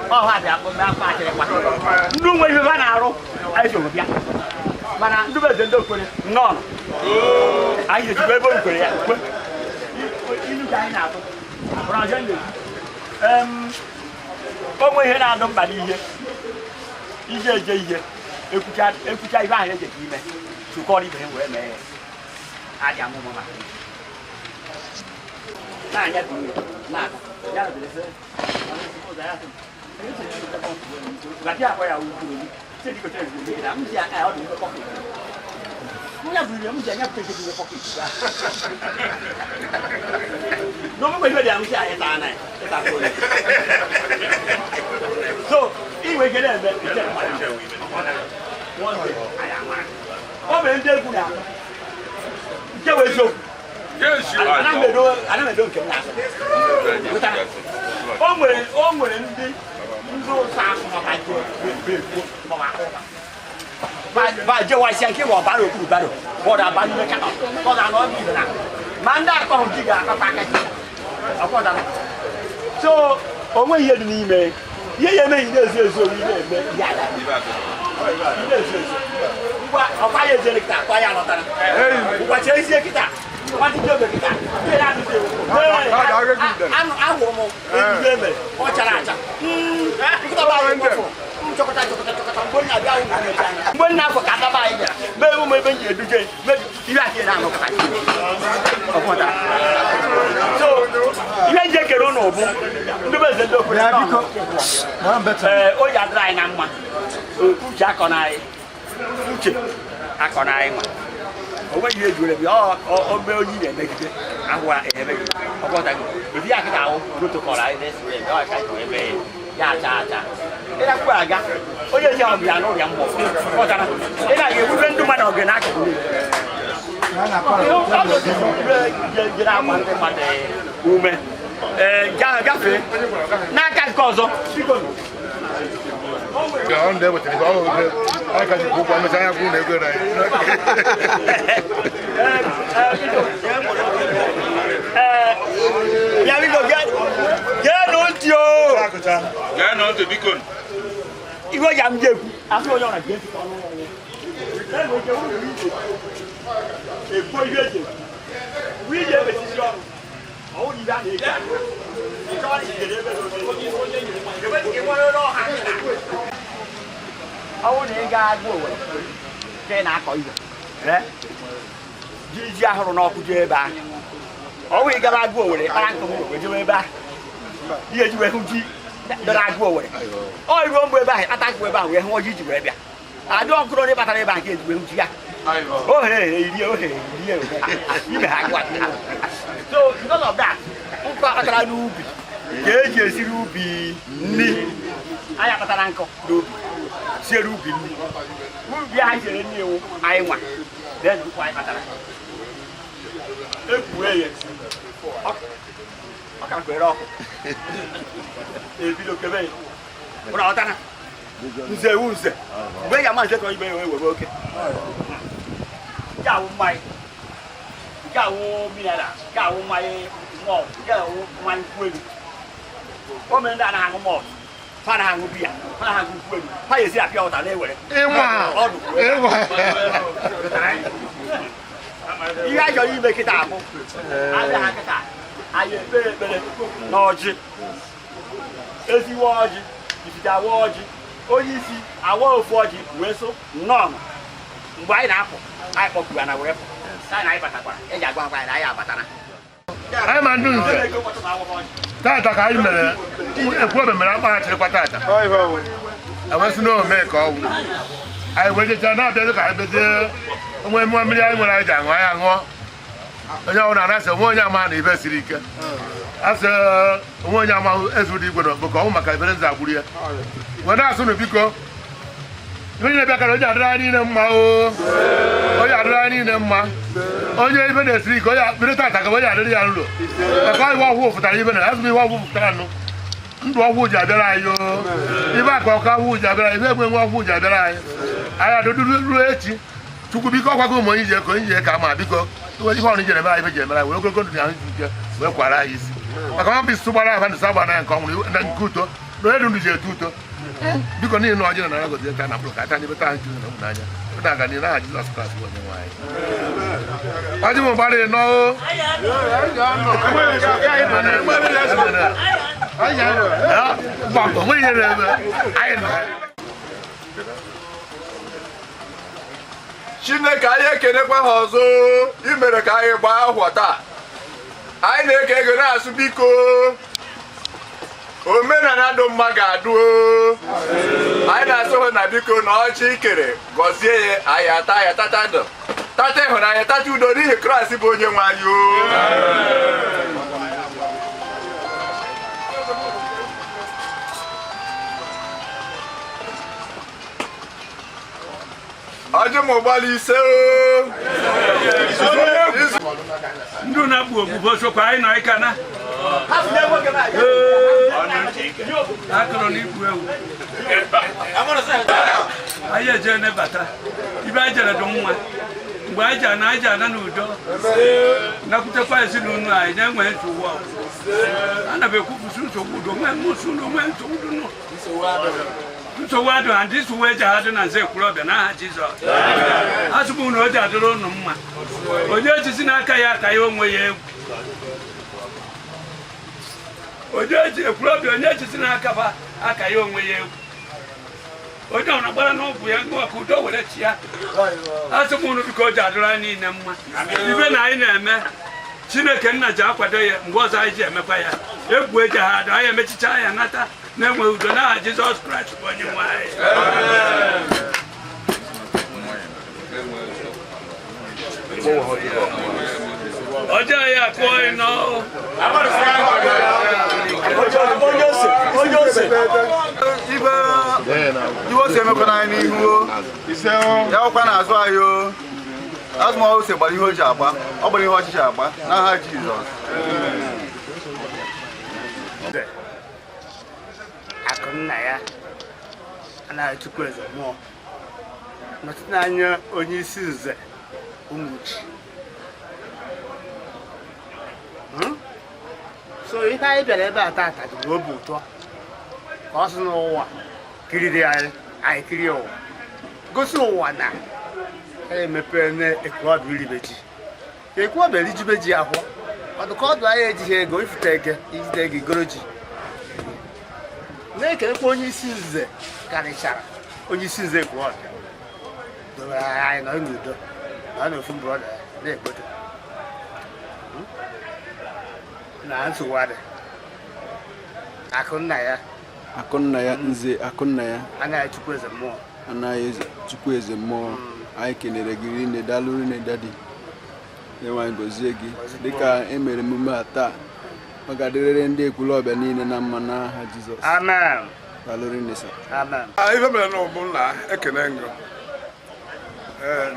ọha bịa akpa achịrịkwa ndị nwe ife a na-arụ anyị soro bịa mana ndị bụ eze ndị okwere nnọọ anyị ejikwa ebe okwere ya kwe ilu ka anyị na-atụ bụrụ ọjọọ na-ekwu o nwe ihe na-adụ mkpa n'ihe ije eje ihe ekwucha ife ahụ eje ka ime sokọrọ ibe ha wee mee ya adị amụma maka na-anya bụ ihe na-ata ya na Gati apa ya ukur ini? Saya dikotor ini. Kita mesti ada di pocket. Punya beli mesti hanya pergi di pocket. Nomor gue dia mesti ada tanah, tak boleh. So, ini gue kira Oh, men dia punya. Dia besok. Anak medo nke m na-asụ. O nwere ndị ụzọ ahụ maka ba jewasịa nke ma ọ bara okpuru baro bọdụ aba n'ime katọ kọda na ọbụ ibe na ma ndị akọhụ ji ga-akọta aka ji ọkọdara so o nweghị ihe dị n'ime ihe ya emeghị na-ezu ezu onye na-eme ihe ala na-ezu ezu ngwa ọkwa ya ejere kịta akwa ya lọtara ngwa chee izie kịta ahụrụ m ezigbo emere ọ chara acha mgbe nna afọ ka adaba anyị bịara mee emume ebe m ji eduje ihe aka na-anọkọta so ihe nje kere ụnụ bụ ndị be eze ndị okwere o ji adịrị anyị na mma uche akọ na anyị uche akọ na anyị nwa o nweghị ihe ejure bịa ome onye na-emegide ahụ emegide ọkpọtago ụdị ya kịta ahụ protokọl anyị na-esoro eme ọ ka ji eme ya acha acha ịnakwụ aga onye ji ọgụ ya n'ụrịa mmụọ kpọtara ị na-aga ewube ndị mmadụ ọgụ n'akụkụ jere agba ndị mmadụ ume ee nke ahụ gafee n'aka nke ọzọ Iwe ya m jekwu asụ onye ọra ga-esi ka ọnụ ọnwụ ekwo ihe eji ekwu ije ebesisi ọrụ ọwụ ibe a na-eke ọwụ na ị ga-agụ Owere ka ị na-akọ ihe jiri ji ahụrụ n'ọkụ jee ebe ahụ ọwụ ị gara agụ Owere kpara nkụ wee jebe ebe ahụ ihe ji wee hụ ji dọrọ agụ Owere ọ iruo mgbe ebe ahụ ata nkụ ebe ahụ wee hụ ọjị ji wee bịa adị ọkụrụ onye kpatara ebe ahụ ka eji wee hụ ji ya ohere irie ohere irie ime ha agụ. So because of that nkụ akpatara n'ubi ka eji esiri ubi nri anyị akpatara nkụ n'ubi siere ubi nri ubi anyị siere nri ewu anyị nwa then nkụ anyị kpatara ekwue ya ọ ka kwere ọkụ ebido kebe ya ụra ọtara nze ewu nze mgbe ya ma nze ka ibe ya wee oke nke awụ mmanya nke awụ mineral nke awụ mmanya mọlt nke awụ mmanya nkwụ elu o mere ndị anaghị aṅụ mọlt ha anaghị aṅụ biya ha anaghị aṅụ nkwụ elu ha esi apịa ụta na-ewere ọdụ ihe a chọrọ ime kịta abụ abịa ha kịta anyị ekpe ekpere n'ọjị ezigbo ọjị ifite awa ọjị onye isi awa ofu ọjị wee so nnọọ mgbe anyị na-apụ anyị kpọkwuru na were pụ anyị anyị batakwara eji agwa agwa anyị na anyị abatara anyị ma ndị nze tata ka anyị mere ekwuobe mere akpaghachirikwa tata ewesị na ome ka ọ gwụ anyị wee jechaa na-abịazi ka anyị bezie onwe mmụọ mmiri anyị nwere anyị ji aṅụ anyị aṅụọ onye ọbụla na-asị onwe onye ama na ibe siri ike asị onwe onye ama ezuru igwe na ọkpọkọ ọnwụ maka ebere nze agburu ya wee na-asụ nụ biko onye na-abịa onye adịrị anyị niile mma o onye adịrị anyị niile mma onye ibe na-esiri ike onye bido tata ka onye adịrị ya nro maka iwe ọhụụ pụtara ibe na azụ iwe ọhụụ pụtara nụ Ndụ ọgwụ ji abịara anyị o. Ibe akụ ọkụ ọgwụ ji abịara anyị, ibe egbe nwe ọgwụ ji abịara anyị. Anyị adọdụ ruo echi. Chukwu biko ọkwago ụmụ onye ije ka onye ije ka ama biko ihe ọrụ ijere mere anyị ibe ji emere anyị were ogologo ndụ na ahụ ike wee kwara anyị isi. Maka nwa mbisi gbara afa ndụ sa gbara ya nke ọnwụrụ na nke uto na onye dị ndụ ji eto uto. Biko n'ihi na ọjị na nara gozie ka na mkpụrụ ka ata n'ebe taa juru na ụmụnanya. Ụna aga n'ihu n'aha Jizọs Kraịst bụ onye nwe anyị. Ọjị m gbara ịnọ o. Onweghị ihe na-eme. Anyị nọ. Chineke anyị ekenekwa ha ọzọ imere ka anyị gbaa ahwa taa. Anyị na-eke ego na-asụ biko omenala dụ mma ga-adụ. Anyị na-asụ ha na biko na ọchị ikere gọzie ya, anyị ata ya tata ndụ, tata ịhụnanya, tata udo n'ihi Kraịst bụ onye nwe anyị o. Ọjị m ụgbala ise o. Ndụ na-akpụ ogbugbo sokwa anyị nọ ịka na akụrụ na igbu ewu anyị eje nebata ibe anyị jere dị mma. Mgbe anyị ji ana, anyị ji ana n'udo, nakwutekwa ezinụlọ anyị na-enwe nsogbu ọbụla. Ana m ekwupụsị nsogbu udo nwee mụsụ na onwe nsogbu dị nụ. Nsogbu adụ ha ndị nsogbu eji ha dị na nze Ekwulọbịa n'aha Jizọs. Asị m na o ji adịrị ụnụ mma. Onye ejizi n'aka ya aka ya onwe ya egwu. Onye eji Ekwulọbịa, onye ejizi n'aka fa aka ya onwe ya egwu. Onye ọbụla gbara n'ọgwụ ya ṅụọ ka udo were chi ya. Asị m unu biko o ji adịrị anyị niile mma. Ibe na anyị na-eme Chineke nna ji akwado ya mgbe ọzọ anyị ji emekwa ya. Egwu eji ha adụ anyị emechicha ya nata na-enweghị udo n'aha Jizọs Kraịst bụ onye nwe anyị. Ọjọọ ya akụọ ịnọ. Ibe iwe ose emekwana anyị n'ihu o, ya ọkwa n'azụ anyị o. Azụ ma ose gbara ihe o ji agba, ọ gbara ihe ọchịchị agba n'aha Jizọs. Akụ nna ya anaghị Chukwu eze mmụọ nọchite anya onye isi nze Ụmụchi. So ihe anyị bịara ebe a tata dị m obi ụtọ ka ọ sị n'ụwa kiriri anyị, anyị kirie ụwa, gosi ụwa na anyị emepee na Ekwulọbịa iribe ji. Ekwulọbịa erijibe ji ahụ ọdụ ka ọdụ anyị ejighị ego ifute ege ijide ego igoro ji. Na-ekelekwa onye isi nze, karịchara onye isi nze Ekwulọbịa dobere anyị nọ n'udo nọ n'ofu brother na-ekpote na nsogbu adị. Akụ nna ya, Akụnna ya nze, akụnna ya anaghị Chukwu eze mmụọ, anaghị Chukwu eze mmụọ. Anyị kenere gị rinne, daalụ rinne daddy. Enwe anyị gọzie gị dịka e mere emume a taa. Ọ ga-adịrịrị ndị Ekwulọbịa niile na mma n'aha Jizọs. Amen. Daalụ rinne sir. Amen. Ife mere na ụbụ nna ekene ngụ. Ee,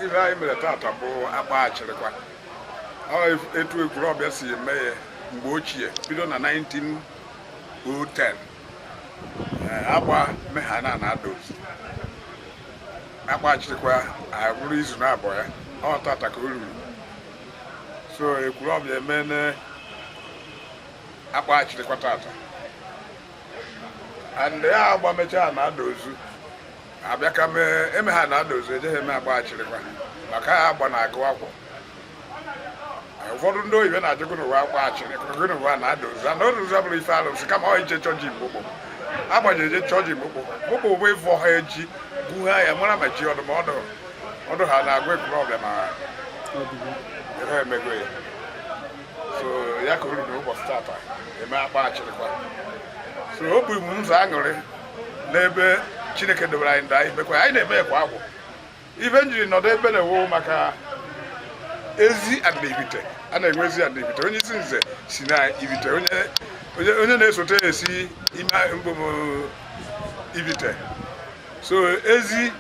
ife anyị mere tata bụ akpa achịrịkwa. Ọ etu Ekwulọbịa si eme ya mgbe ochie bido na 1910. Agba meha na na-adozi akpa achịrịkwa abụrụ izu na abụọ ya ọ tata ka o ruru. So Ekwulọbịa emene akpa achịrịkwa tata and ya agba mechaa na adozu abịa ka mee eme ha na adozu ejeghị eme agba achịrịkwa maka ha agba na-agụ akwụ. Ụfọdụ ndị oyibo na-ajụ gịnị ụwa akpa achịrị, gịnị ụwa na adozu na odozu abụrụ ife alụsị kama ọ ije chọọ ji mgbokpo agbaji eje chọọ ji mgbokpo mgbokpo bụ ịvọ ha eji gbu ha ya mara ma ji ọdụ ma ọdụ ọdụ ha na-agụ Ekwulọbịa ma ha emego ya. So ya ka o ruru n'ụbọchị tata eme akpa achịrịkwa. So o bụ m nzọ aṅụrị n'ebe Chineke dobere anyị ndụ anyị mekwa anyị na-eme ya kwa agwụ. Ife m jiri nọdụ ebe na-ewu maka ezi adịibite a na-enwe ezi adịibite. Onye isi nze si na ibite, onye na-esote ya esi ime mgbom ibite. So ezi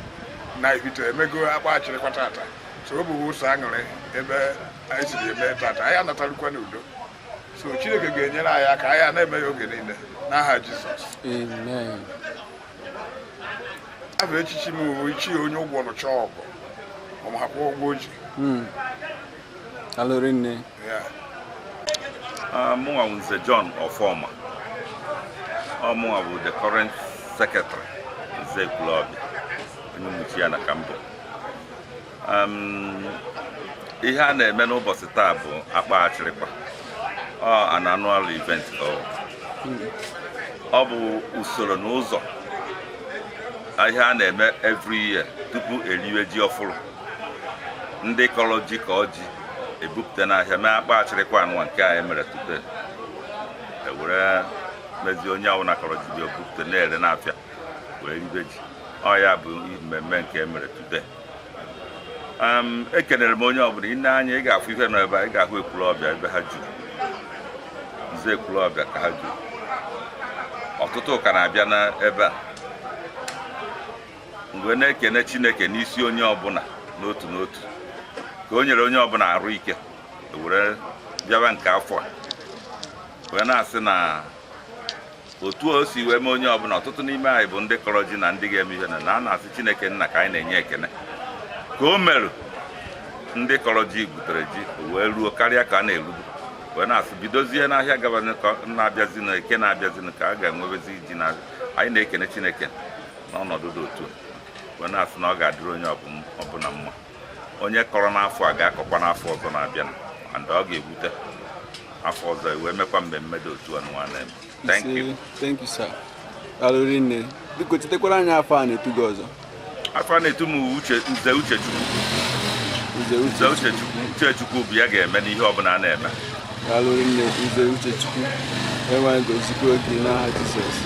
na ibite emego akpa achịrịkwa tata. So o bụ ụzọ aṅụrị ebe anyị siri eme tata. Anyị anatarukwa n'udo. So Chineke ga-enyere anyị aka anyị a na-eme ya oge niile n'aha Jizọs. Amen. Afọ echichi m bụ ichie onye ụgwọ nụcha ọgụ ọmakwa ụgwọ o ji. Daalụ rinne. Ya. Mụnwa bụ Nze John Ọfọma. Ọ mụnwa bụ the current secretary Nze Ekwulọbịa, onye mmuchi ya na Kambụ. Ihe a na-eme n'ụbọchị taa bụ akpaghachirịkwa. Ọ an annual event ka ọ bụ. Ọ bụ usoro na ụzọ ihe a na-eme every year tupu eriwe ji ọfụrụ. Ndị kọrọ ji ka ọ ji ebupụta n'ahịa mee akpaghachirịkwa anụnwa nke a emere today. Ewere mezie onye ọbụla kọrọ ji bịa bupụta na-ere n'afịa wee ribe ji. Ọ ya bụ mmemme nke emere today. Ekenere m onye ọbụla. Ị na-anya, ị ga-afụ ife nọ ebe a, ị ga-ahụ Ekwulọbịa ebe ha juru. Nze Ekwulọbịa ka ha juru. Ọtụtụ ka na-abịa n'ebe a. Mgbe na-ekene Chineke n'isi onye ọbụla n'otu n'otu ka o nyere onye ọbụla arụ ike were bịawa nke afọ a, wee na-asị na otu o si wee mee onye ọbụla, ọtụtụ n'ime anyị bụ ndị kọrọ ji na ndị ga-eme ihe na a na-asị Chineke nna ka anyị na-enye ekene ka o merụ ndị kọrọ ji butere ji o wee ruo karịa ka a na-erubu, wee na-asị bidozie n'ahịa gaba na-abịazi na eke na-abịazi ka a ga-enwebezi ji na anyị na-ekene Chineke n'ọnọdụ dị otu a, wee na-asị na ọ ga-adịrị onye ọbụla mma. Onye kọrọ n'afọ a ga-akọkwa n'afọ ọzọ na-abịa, and ọ ga-ebute afọ ọzọ wee mekwa mmemme dị otu a nwa na-eme. Thank you. Ise, thank you, sir. Daalụ rinne. Biko chetekwara anyị afọ a na-etu gị ọzọ. Afọ a na-etu m Uche, Nze Uchechukwu. Nze. Nze. Uche. Uchechukwu. Uchechukwu bụ ya ga-eme n'ihe ọbụla a na-eme. Daalụ rinne, Nze Uchechukwu. Enwe anyị gozikwa gị n'aha Jizọs.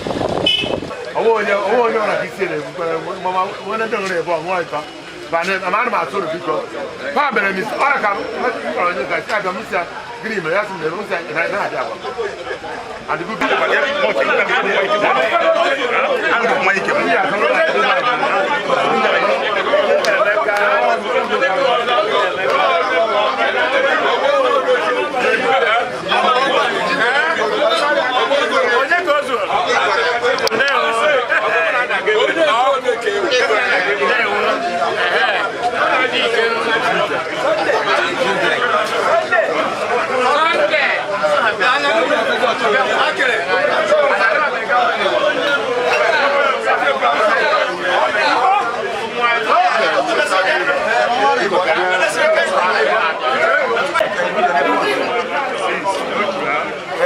Onwe onye ọra ka isi na-ebukwara mama nwanne ndị nwere ebe ọṅụọ ịtọ ma ana m atụ ụlọ biko pa mere m isi ọra ka m kpọrọ onye ka si abịa m si ya gịnị mere ya sị m na m si ya na na-abịa agwa adịgo. Onye ka o zuru?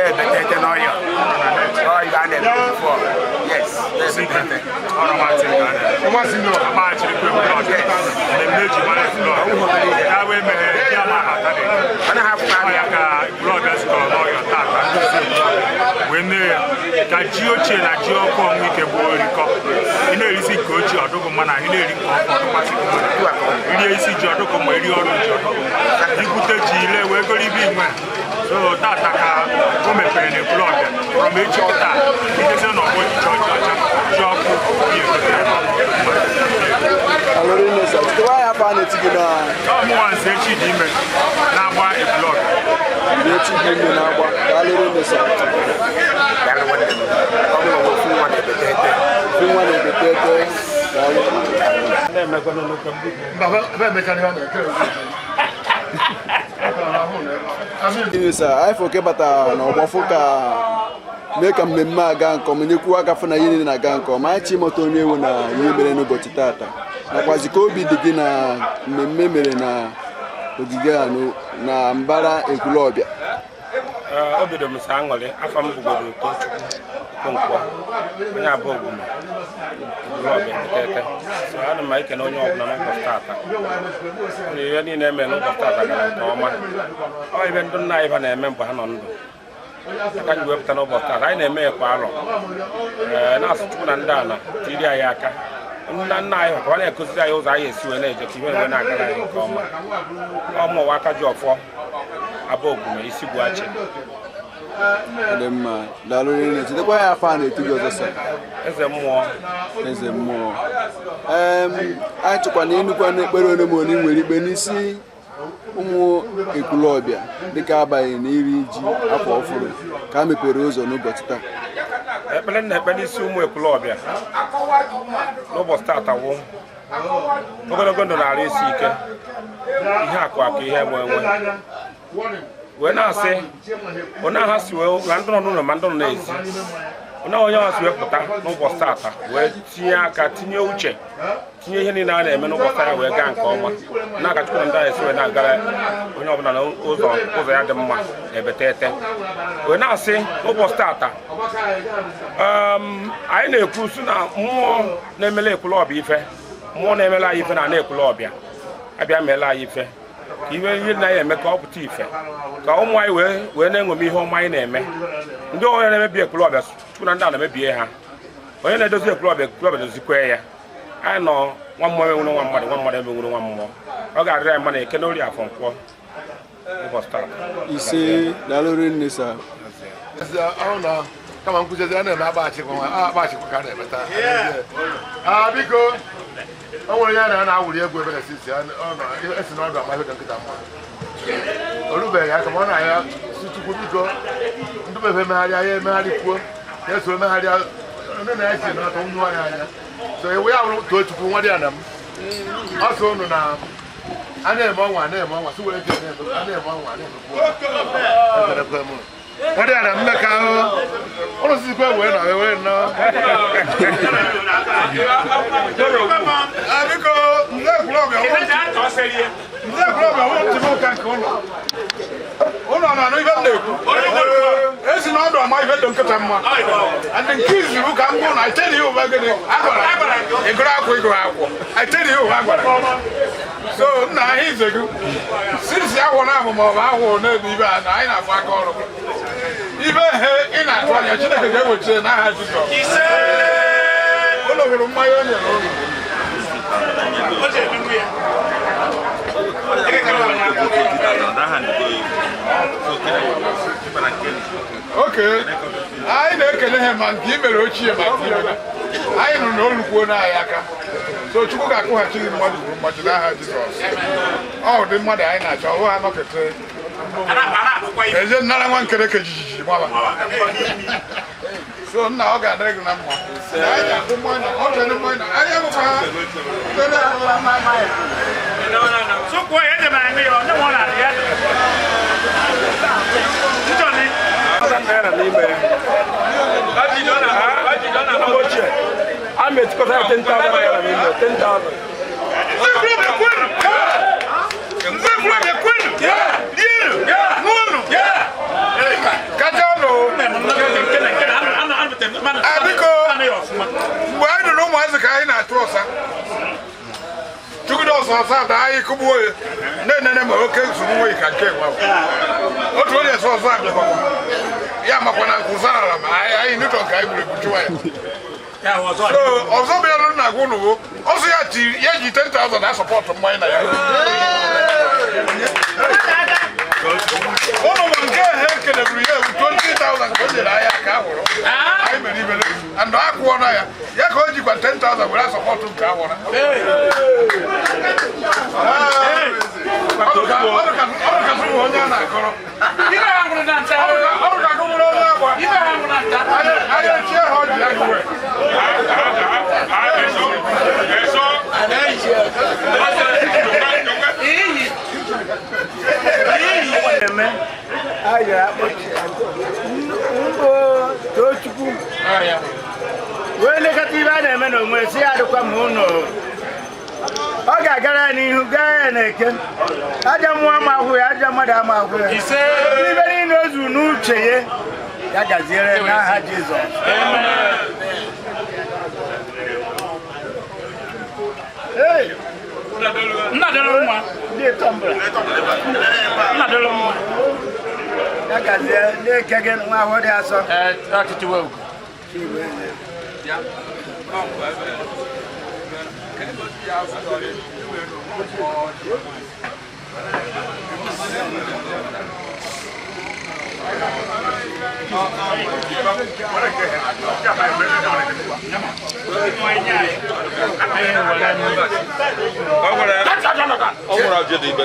Ebetete n'ọyọ ọyọ a na-eme before, yes, ebetete Mmemme eji mara Ekwulọbịa ya wee mere ji ama ata na ya ka Ekwulọbịa zukọrọ n'ọyọ tata, ndị wee mee ya ka ji ochie na ji ọkụ ọnwụ ike bụ orikọ. Ị na-erisi nke ochie ọdụgụ mma, na ị na-eri nke ọkụ ọdụkwasị gị mma. Irie isi ji ọdụgụ ma eri ọrụ ji ọdụgụ mma, ibute ji ile wee goro ibe inwe. So tata ka o mepere na Ekwulọbịa. From echi taa ijezi n'ọgbọ ji ọcha ọcha ji ọkụ ihe egotere. Daalụ rinne, sir. Chetekwara anyị afọ a na-etu gị na. Ọmụnwa Nze Chidi Ime na-agba Ekwulọbịa. Nze Chidi Ime na-agba. Daalụ rinne, sir. Daalụ nwanne m, ọ bụ ofu nwa na-ebetete. Ofu nwa na-ebetete. Daalụ. Baba ebe emechara ihe ọ na-eke. Rinne, sir. Anyị fụ ka batara n'ọgbọ fụ ka mee ka mmemme a gaa nke ọma, nyekwuo aka fụ na ihe niile na-aga nke ọma. Anyị chi ịmụta onye ewu na ihe mere n'ụbọchị tata, nakwazi ka obi dị gị na mmemme mere na ogige a na mbara Ekwulọbịa. Obi dị m sọ aṅụrị. Afọ m bụgodo Tochukwu Okonkwo, onye abụọ Ogume Ekwulọbịa Etete. So ana m ekene onye ọbụla n'ụbọchị tata na ihe niile eme n'ụbọchị tata gara nke ọma. Ọ ibe ndị nna anyị ba na-eme mgbe ha nọ ndụ aka ji wepụta n'ụbọchị tata anyị na-eme ya kwa arọ. Ee, na-asụ Chukwu na ndị ala tiri anyị aka, nna nna anyị ka ọ na-ekụziri anyị ụzọ anyị esi wee na-eje ka ihe wee na-agara anyị nke ọma. Ọmụwa aka ji ọfọ abụ Ogume isi gbuachi. Ọ dị mma, daalụ rinne. Chetakwa ya afọ a na-etu gị ọzọ, sir. Eze mmụọ. Eze mmụọ. Anyị chọkwa na ịnụkwa n'ekpere one ma one nwere ikpe n'isi. Ụmụ Ekwulọbịa dịka abanye na iri ji afọ ọfụrụ ka a mepere ụzọ n'ụbọchị taa. Ekpere na-ekpe n'isi ụmụ Ekwulọbịa n'ụbọchị tata wụ ogologo ndụ na-arụ isi ike, ihe akụ akụ, ihe enwe enwe, wee na-asị onye ha si wee na ndị nọ n'ụlọ ma ndị nọ n'ezi, onye onye ha si wee pụta n'ụbọchị tata wee tinye aka, tinye uche, tinye ihe niile a na-eme n'ụbọchị taa wee gaa nke ọma, na-aga Chukwu na ndị anyị esi wee na-agara onye ọbụla na ụzọ ụzọ ya dị mma ebetete, wee na-asị n'ụbọchị tata anyị na-ekwu sị na mmụọ na-emele Ekwulọbịa ife, mmụọ na-emele anyị ife na ana Ekwulọbịa abịa meela anyị ife, ka ihe ihe na eme ka ọ pụta ife, ka ụmụ anyị wee na-eṅomi ihe ọma anyị na-eme. Ndị onye na-emebi Ekwulọbịa, Chukwu na ndị a na-emebie ha. Onye na-edozi Ekwulọbịa, Ekwulọbịa dozikwe ya. Anyị nọ nwa mmụọ emenwuru nwa mmadụ, nwa mmadụ emenwuru nwa mmụọ. Ọ ga-adịrị anyị mma na Eke na Orie, Afọ, Nkwọ ụbọchị taa. Ise, daalụ rinne sir. Kama nkwụziezi a na-eme akpaghachikwa ka a na-eme taa. A biko, o nwere onye na na-awụli egwu ebe na sisi esi n'ọdụ ama ihe nkịta mma o rubeghị aka, ma ọ na-aya si Chukwu biko ndị mefe emegharịa ya emegharị kwuo ya eso emegharịa ndị na-esi n'atọ nyụọ ya anya. So ewe ya wụrụ too Chukwu nwa dị ya na m ọ sị ụnụ na a na-eme ọnwa, a na-eme ọnwa si were a na-eme ọnwa a na-emekwu nwa dị ya na mmekọ ahụ ụnụ sizikwa wee na wee nọ. Biko, ndị Ekwulọbịa wụ ntị m ụka nke ụlọ ụlọ na-anụ ife m na-ekwu. Esi na ọdụ ama ife dị nkịta mma and nke izibu ka m gwụ na I tell you ụba gịnị agwara ịgụrụ akwụ, ịgụrụ akwụkwọ. I tell you ụba gwara so nna ahịa ize gị sisi awọ na ahụ ma ọ bụ ahụ na-ebu ibe a na anyị na-afụ aka ọrụ ibe he ị na-atụ anya Chineke ga-ewechi n'aha Jizọs. Ụlọ hụrụ mmanya o nyere ụlọ. Oke anyị na-ekele ha ma nke i mere ochie ma nke i mere anyị nụrụ na olukwuo n'anyị aka. So Chukwu ga-akwụghachi gị mmadụ gburu mmadụ n'aha Jizọs. Ọ ụdị mmadụ anyị na-achọ ọwụ ha nọkịtị eje nnara nwa nkereke jijiji gbaba. So nna, ọ ga-adịrị gị na mma. Anyị ga-akwụ mmanya, ọ chọrọ mmanya anyị akwụkwa ha. A na-etikọta ya 10,000 naira n'ime 10,000. Biko, mgbe anyị nụrụ ụmụazị ka anyị na-achụ ọsa chụgide ọsọ ọsọ ada anyị kụgbuo ya na-enene ma oke nsogbu nweghị ka nke nwa otu onye sọ ọsọ abịakwakwa ya makwa na nkwụsarala ma anyị nụtọ nke anyị gburu egbu chụwa ya. So ọzọ bịara nna gwa ụnụ bụ ọsọ ya ya ji 10,000 na sọpọtụ mmanya na ya ụnụ ma nke he keleburu ya ewu 20,000 ka o nyere ahịa ka a hụrụ anyị mere ibere and akwụọ na ya ya ka o jikwa 10,000 were sọpọtụ nke a hụrụ. Ọrụ ka onye a na-akọrọ ọrụ ka gụbụrụ onye agba anyị echie ha ọ ji agụwe. Tochukwu wee lekọta ibe a na-eme n'onwe si ya adịkwa ma ụnụ ọ ga-agara ya n'ihu gaa ya n'eke aja mmụọ ama ahụ ya, aja mmadụ ama ahụ ya, ibe niile o zuru n'uche ya ya gaziere n'aha Jizọs. Ya gazie ndị eke gị nwa ahụ dị asọ. Ọ nwere ọjị dị ibe.